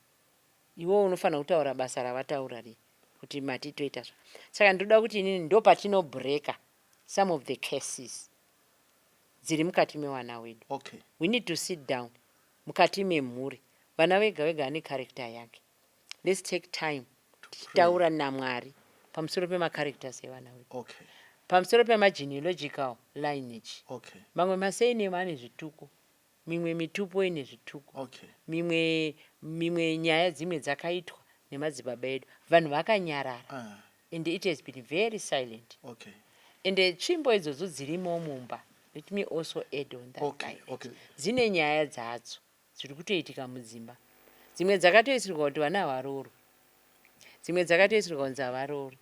Iwewe unofanira kutaura basa ravataura ri kuti mati toita zva. Saka ndoda kuti inini ndo patinobreaka some of the cases dziri mukati mevana wedu. We need to sit down mukati memhuri. Vana vega vega ane character yake. Let's take time tichitaura naMwari pamusoro pemacharacters evana vedu. Pamusoro pemagenealogical lineage. Mamwe masurname ane zvituko, mimwe mitupo ine zvituko. Mimwe nyaya dzimwe dzakaitwa nemadzibaba edu, vanhu vakanyarara. And it has been very silent. And tsvimbo idzodzo dzirimo mumba, let me also add on that. Dzine nyaya dzadzo dziri kutoitika mudzimba. Dzimwe dzakatoisirwa kuti vana havaroorwi, dzimwe dzakatoisirwa kunzi havaroorwi,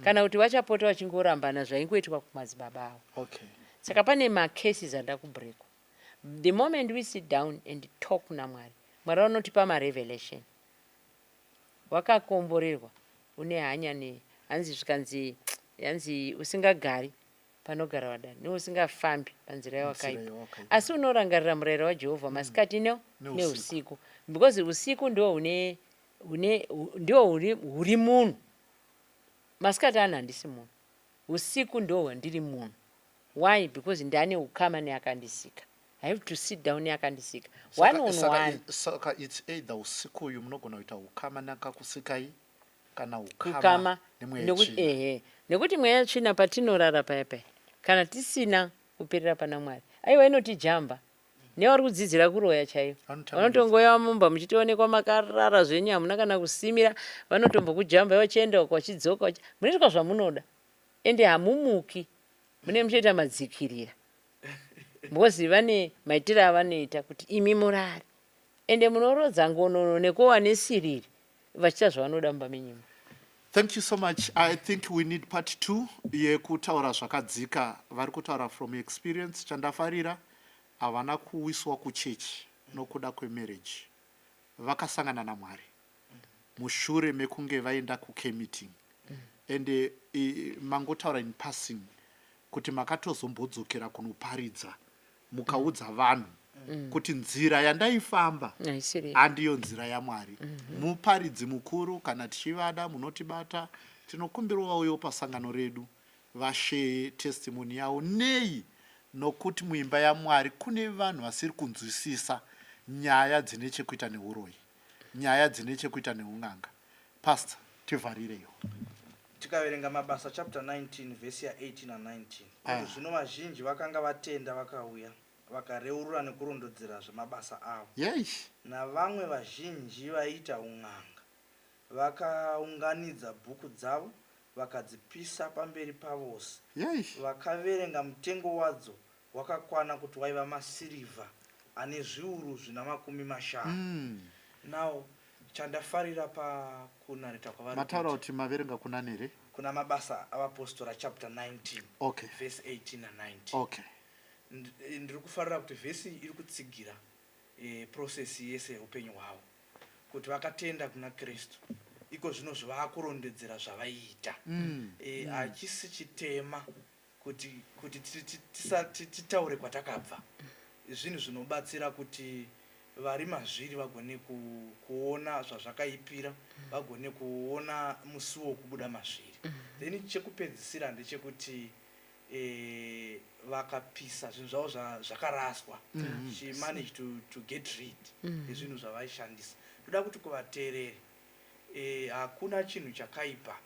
kana kuti vachapota vachingorambana zvaingoitwa kumadzibaba avo. Saka pane macases anoda kubreakwa. The moment we sit down and talk naMwari, Mwari vanotipa marevelation. Wakakomborerwa une hanya ne hanzi zvikanzi hanzi usingagari panogara vadani neusingafambi panzira yawakaipa, asi unorangarira murayiro waJehovha masikati neusiku, because usiku ndo hune hune ndio huri munhu. Masikati ano handisi munhu, usiku ndo hwandiri munhu. Why? Because ndane ukama neakandisika. I have to sit down neakandisika one on one. Saka it's either usiku uyu munogona kuita ukama nakakusikai kana ukama ukama nemweya nekuti yetsvina. Ehe, nekuti mweya tsvina patinorara paya paya, kana tisina kuperera pana Mwari, aiwa, inotijamba. Nevari kudzidzira kuroya chaivo Vanotambidza. vanotongoya mumba muchitoonekwa makarara zvenyu, hamuna kana kusimira, vanotombokujamba vachienda uko, vachidzoka, munoitwa zvamunoda, ende hamumuki, mune muchiita madzikirira, because vane maitiro avanoita kuti imi murare, ende munorodza ngonono nekuva nesiriri vachiita zvavanoda mumba menyimo. Thank you so much. I think we need part two yekutaura zvakadzika. Vari kutaura from experience. Chandafarira, havana kuwiswa kuchechi nokuda kwemarriage. Vakasangana naMwari mushure mekunge vaenda kucare meeting. And mangotaura in passing kuti makatozombodzokera kunoparidza, mukaudza vanhu kuti nzira yandaifamba haisiri handiyo nzira yaMwari. Muparidzi mukuru, kana tichivada munotibata. Tinokumbirawo pasangano redu vashare testimony yavo. Nei? Nokuti muimba yaMwari kune vanhu vasiri kunzwisisa nyaya dzine chekuita neuroyi, nyaya dzine chekuita neun'anga. Pastor, tivharireiwo. Tikaverenga Mabasa chapter 19 vhesi ya18 na19, kuti zvino vazhinji vakanga vatenda vakauya vakareurura nekurondodzera zvemabasa avo. Navamwe vazhinji vaiita un'anga vakaunganidza bhuku dzavo vakadzipisa pamberi pavose. Vakaverenga mutengo wadzo wakakwana kuti waiva masirivha ane 500,000. Now chandafarira pakunareta kwavari Mataura kuita, kuti maverenga kuna nere? Kuna Mabasa Avapostora chapter 19 verse 18 na19. Ndiri kufarira kuti vhesi iri kutsigira process yese yeupenyu hwavo, kuti vakatenda kuna Kristu, iko zvino zvavaakurondedzera zvavaiita. Hachisi chitema. Kuti, kuti titaure kwatakabva zvinhu zvinobatsira kuti vari mazviri vagone kuona zvazvakaipira, vagone kuona musuwo wekubuda mazviri. Then chekupedzisira ndechekuti e, vakapisa zvinhu zvavo zvakaraswa. She managed to get rid yezvinhu zvavaishandisa. Ndoda kuti kuvateereri, e, hakuna chinhu chakaipa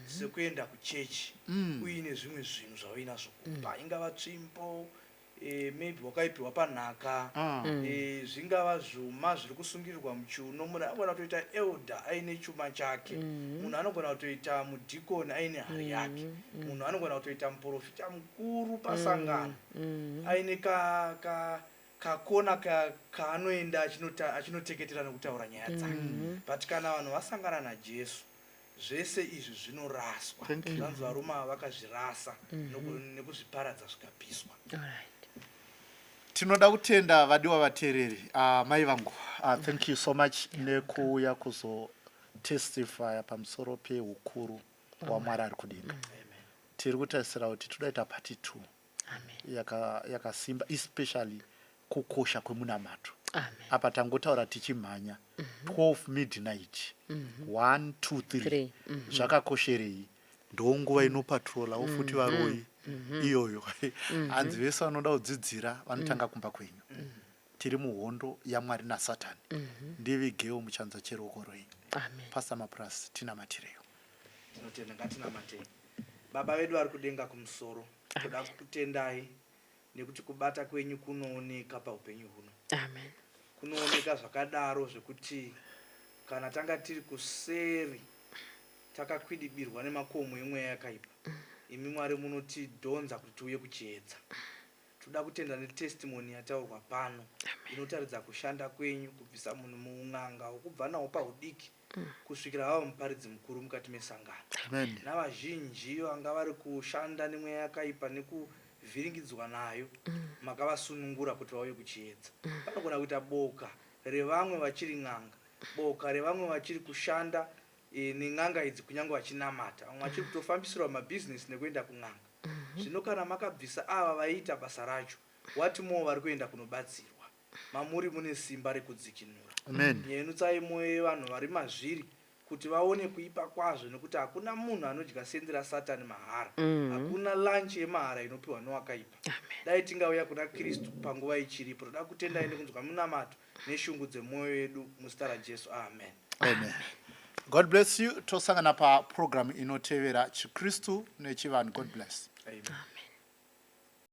sekuenda kuchechi uine zvimwe zvinhu zvauinazvo kumba, ingava tsvimbo, e, maybe wakaipiwa panhaka, e, zvingava zvuma zviri kusungirirwa muchiuno. Munhu anogona kutoita elder aine chuma chake, munhu anogona kutoita mudhikoni aine hari yake, munhu anogona kutoita muprofita mukuru pasangano aine ka kakona kaanoenda achinoteketera nekutaura nyaya dzake. But kana vanhu vasangana naJesu, zvese izvi zvinoraswa. Thank you. Zvanzi varume ava vakazvirasa nekuzviparadza zvikapiswa. Tinoda kutenda vadiwa vateereri. Mai vangu, thank you so much nekuuya kuzotestifya pamusoro peukuru hwaMwari ari kudenga. Tiri kutarisira kuti todaita part 2 yakasimba, especially kukosha kwemunamato. Apa tangotaura tichimhanya. 12 midnight, 1, 2, 3. Three. Zvakakosherei? Ndonguva inopatrolawo futi varoyi iyoyo. Hanzi vese vanoda kudzidzira vanotanga kumba kwenyu. Tiri muhondo yaMwari naSatani. Ndivigewo muchanza cheruoko rwenyu. Amen. Pastor Mapurasi, tinamatireyo. Tinotenda. Ngatinamatei. Baba vedu vari kudenga kumusoro, toda kukutendai nekuti kubata kwenyu kunooneka paupenyu huno. Amen. Kunooneka zvakadaro zvekuti kana tanga tiri kuseri takakwidibirwa nemakomo emweya yakaipa, imi Mwari munotidhonza kuti tiuye kuchiedza. Toda kutenda netestimony yataurwa pano inotaridza kushanda kwenyu kubvisa munhu muun'anga hwokubva nawo paudiki kusvikira vava muparidzi mukuru mukati mesangano. Amen. Navazhinji vanga vari kushanda nemweya yakaipa nekuvhiringidzwa nayo, makavasunungura kuti vauye kuchiedza. Panogona kuita boka revamwe vachiri n'anga, boka revamwe vachiri kushanda e, nen'anga idzi kunyange vachinamata, vamwe vachiri kutofambisirwa mabhizinesi nekuenda kun'anga. Zvino kana makabvisa ava vaiita basa racho, what more vari kuenda kunobatsirwa? Mamuri mune simba rekudzikinura. Amen. Nyenutsai mwoyo yevanhu vari mazviri kuti vaone kuipa kwazvo, nekuti hakuna munhu anodya sendi raSatani mahara. Hakuna lunch yemahara inopiwa nowakaipa. Dai tingauya kuna Kristu panguva ichiripo. Toda kutendai nekunzwa munamato neshungu dzemwoyo yedu muzita raJesu. Amen. Amen. God bless you. Tosangana paprogram inotevera, Chikristu nechivanhu. God bless. Amen.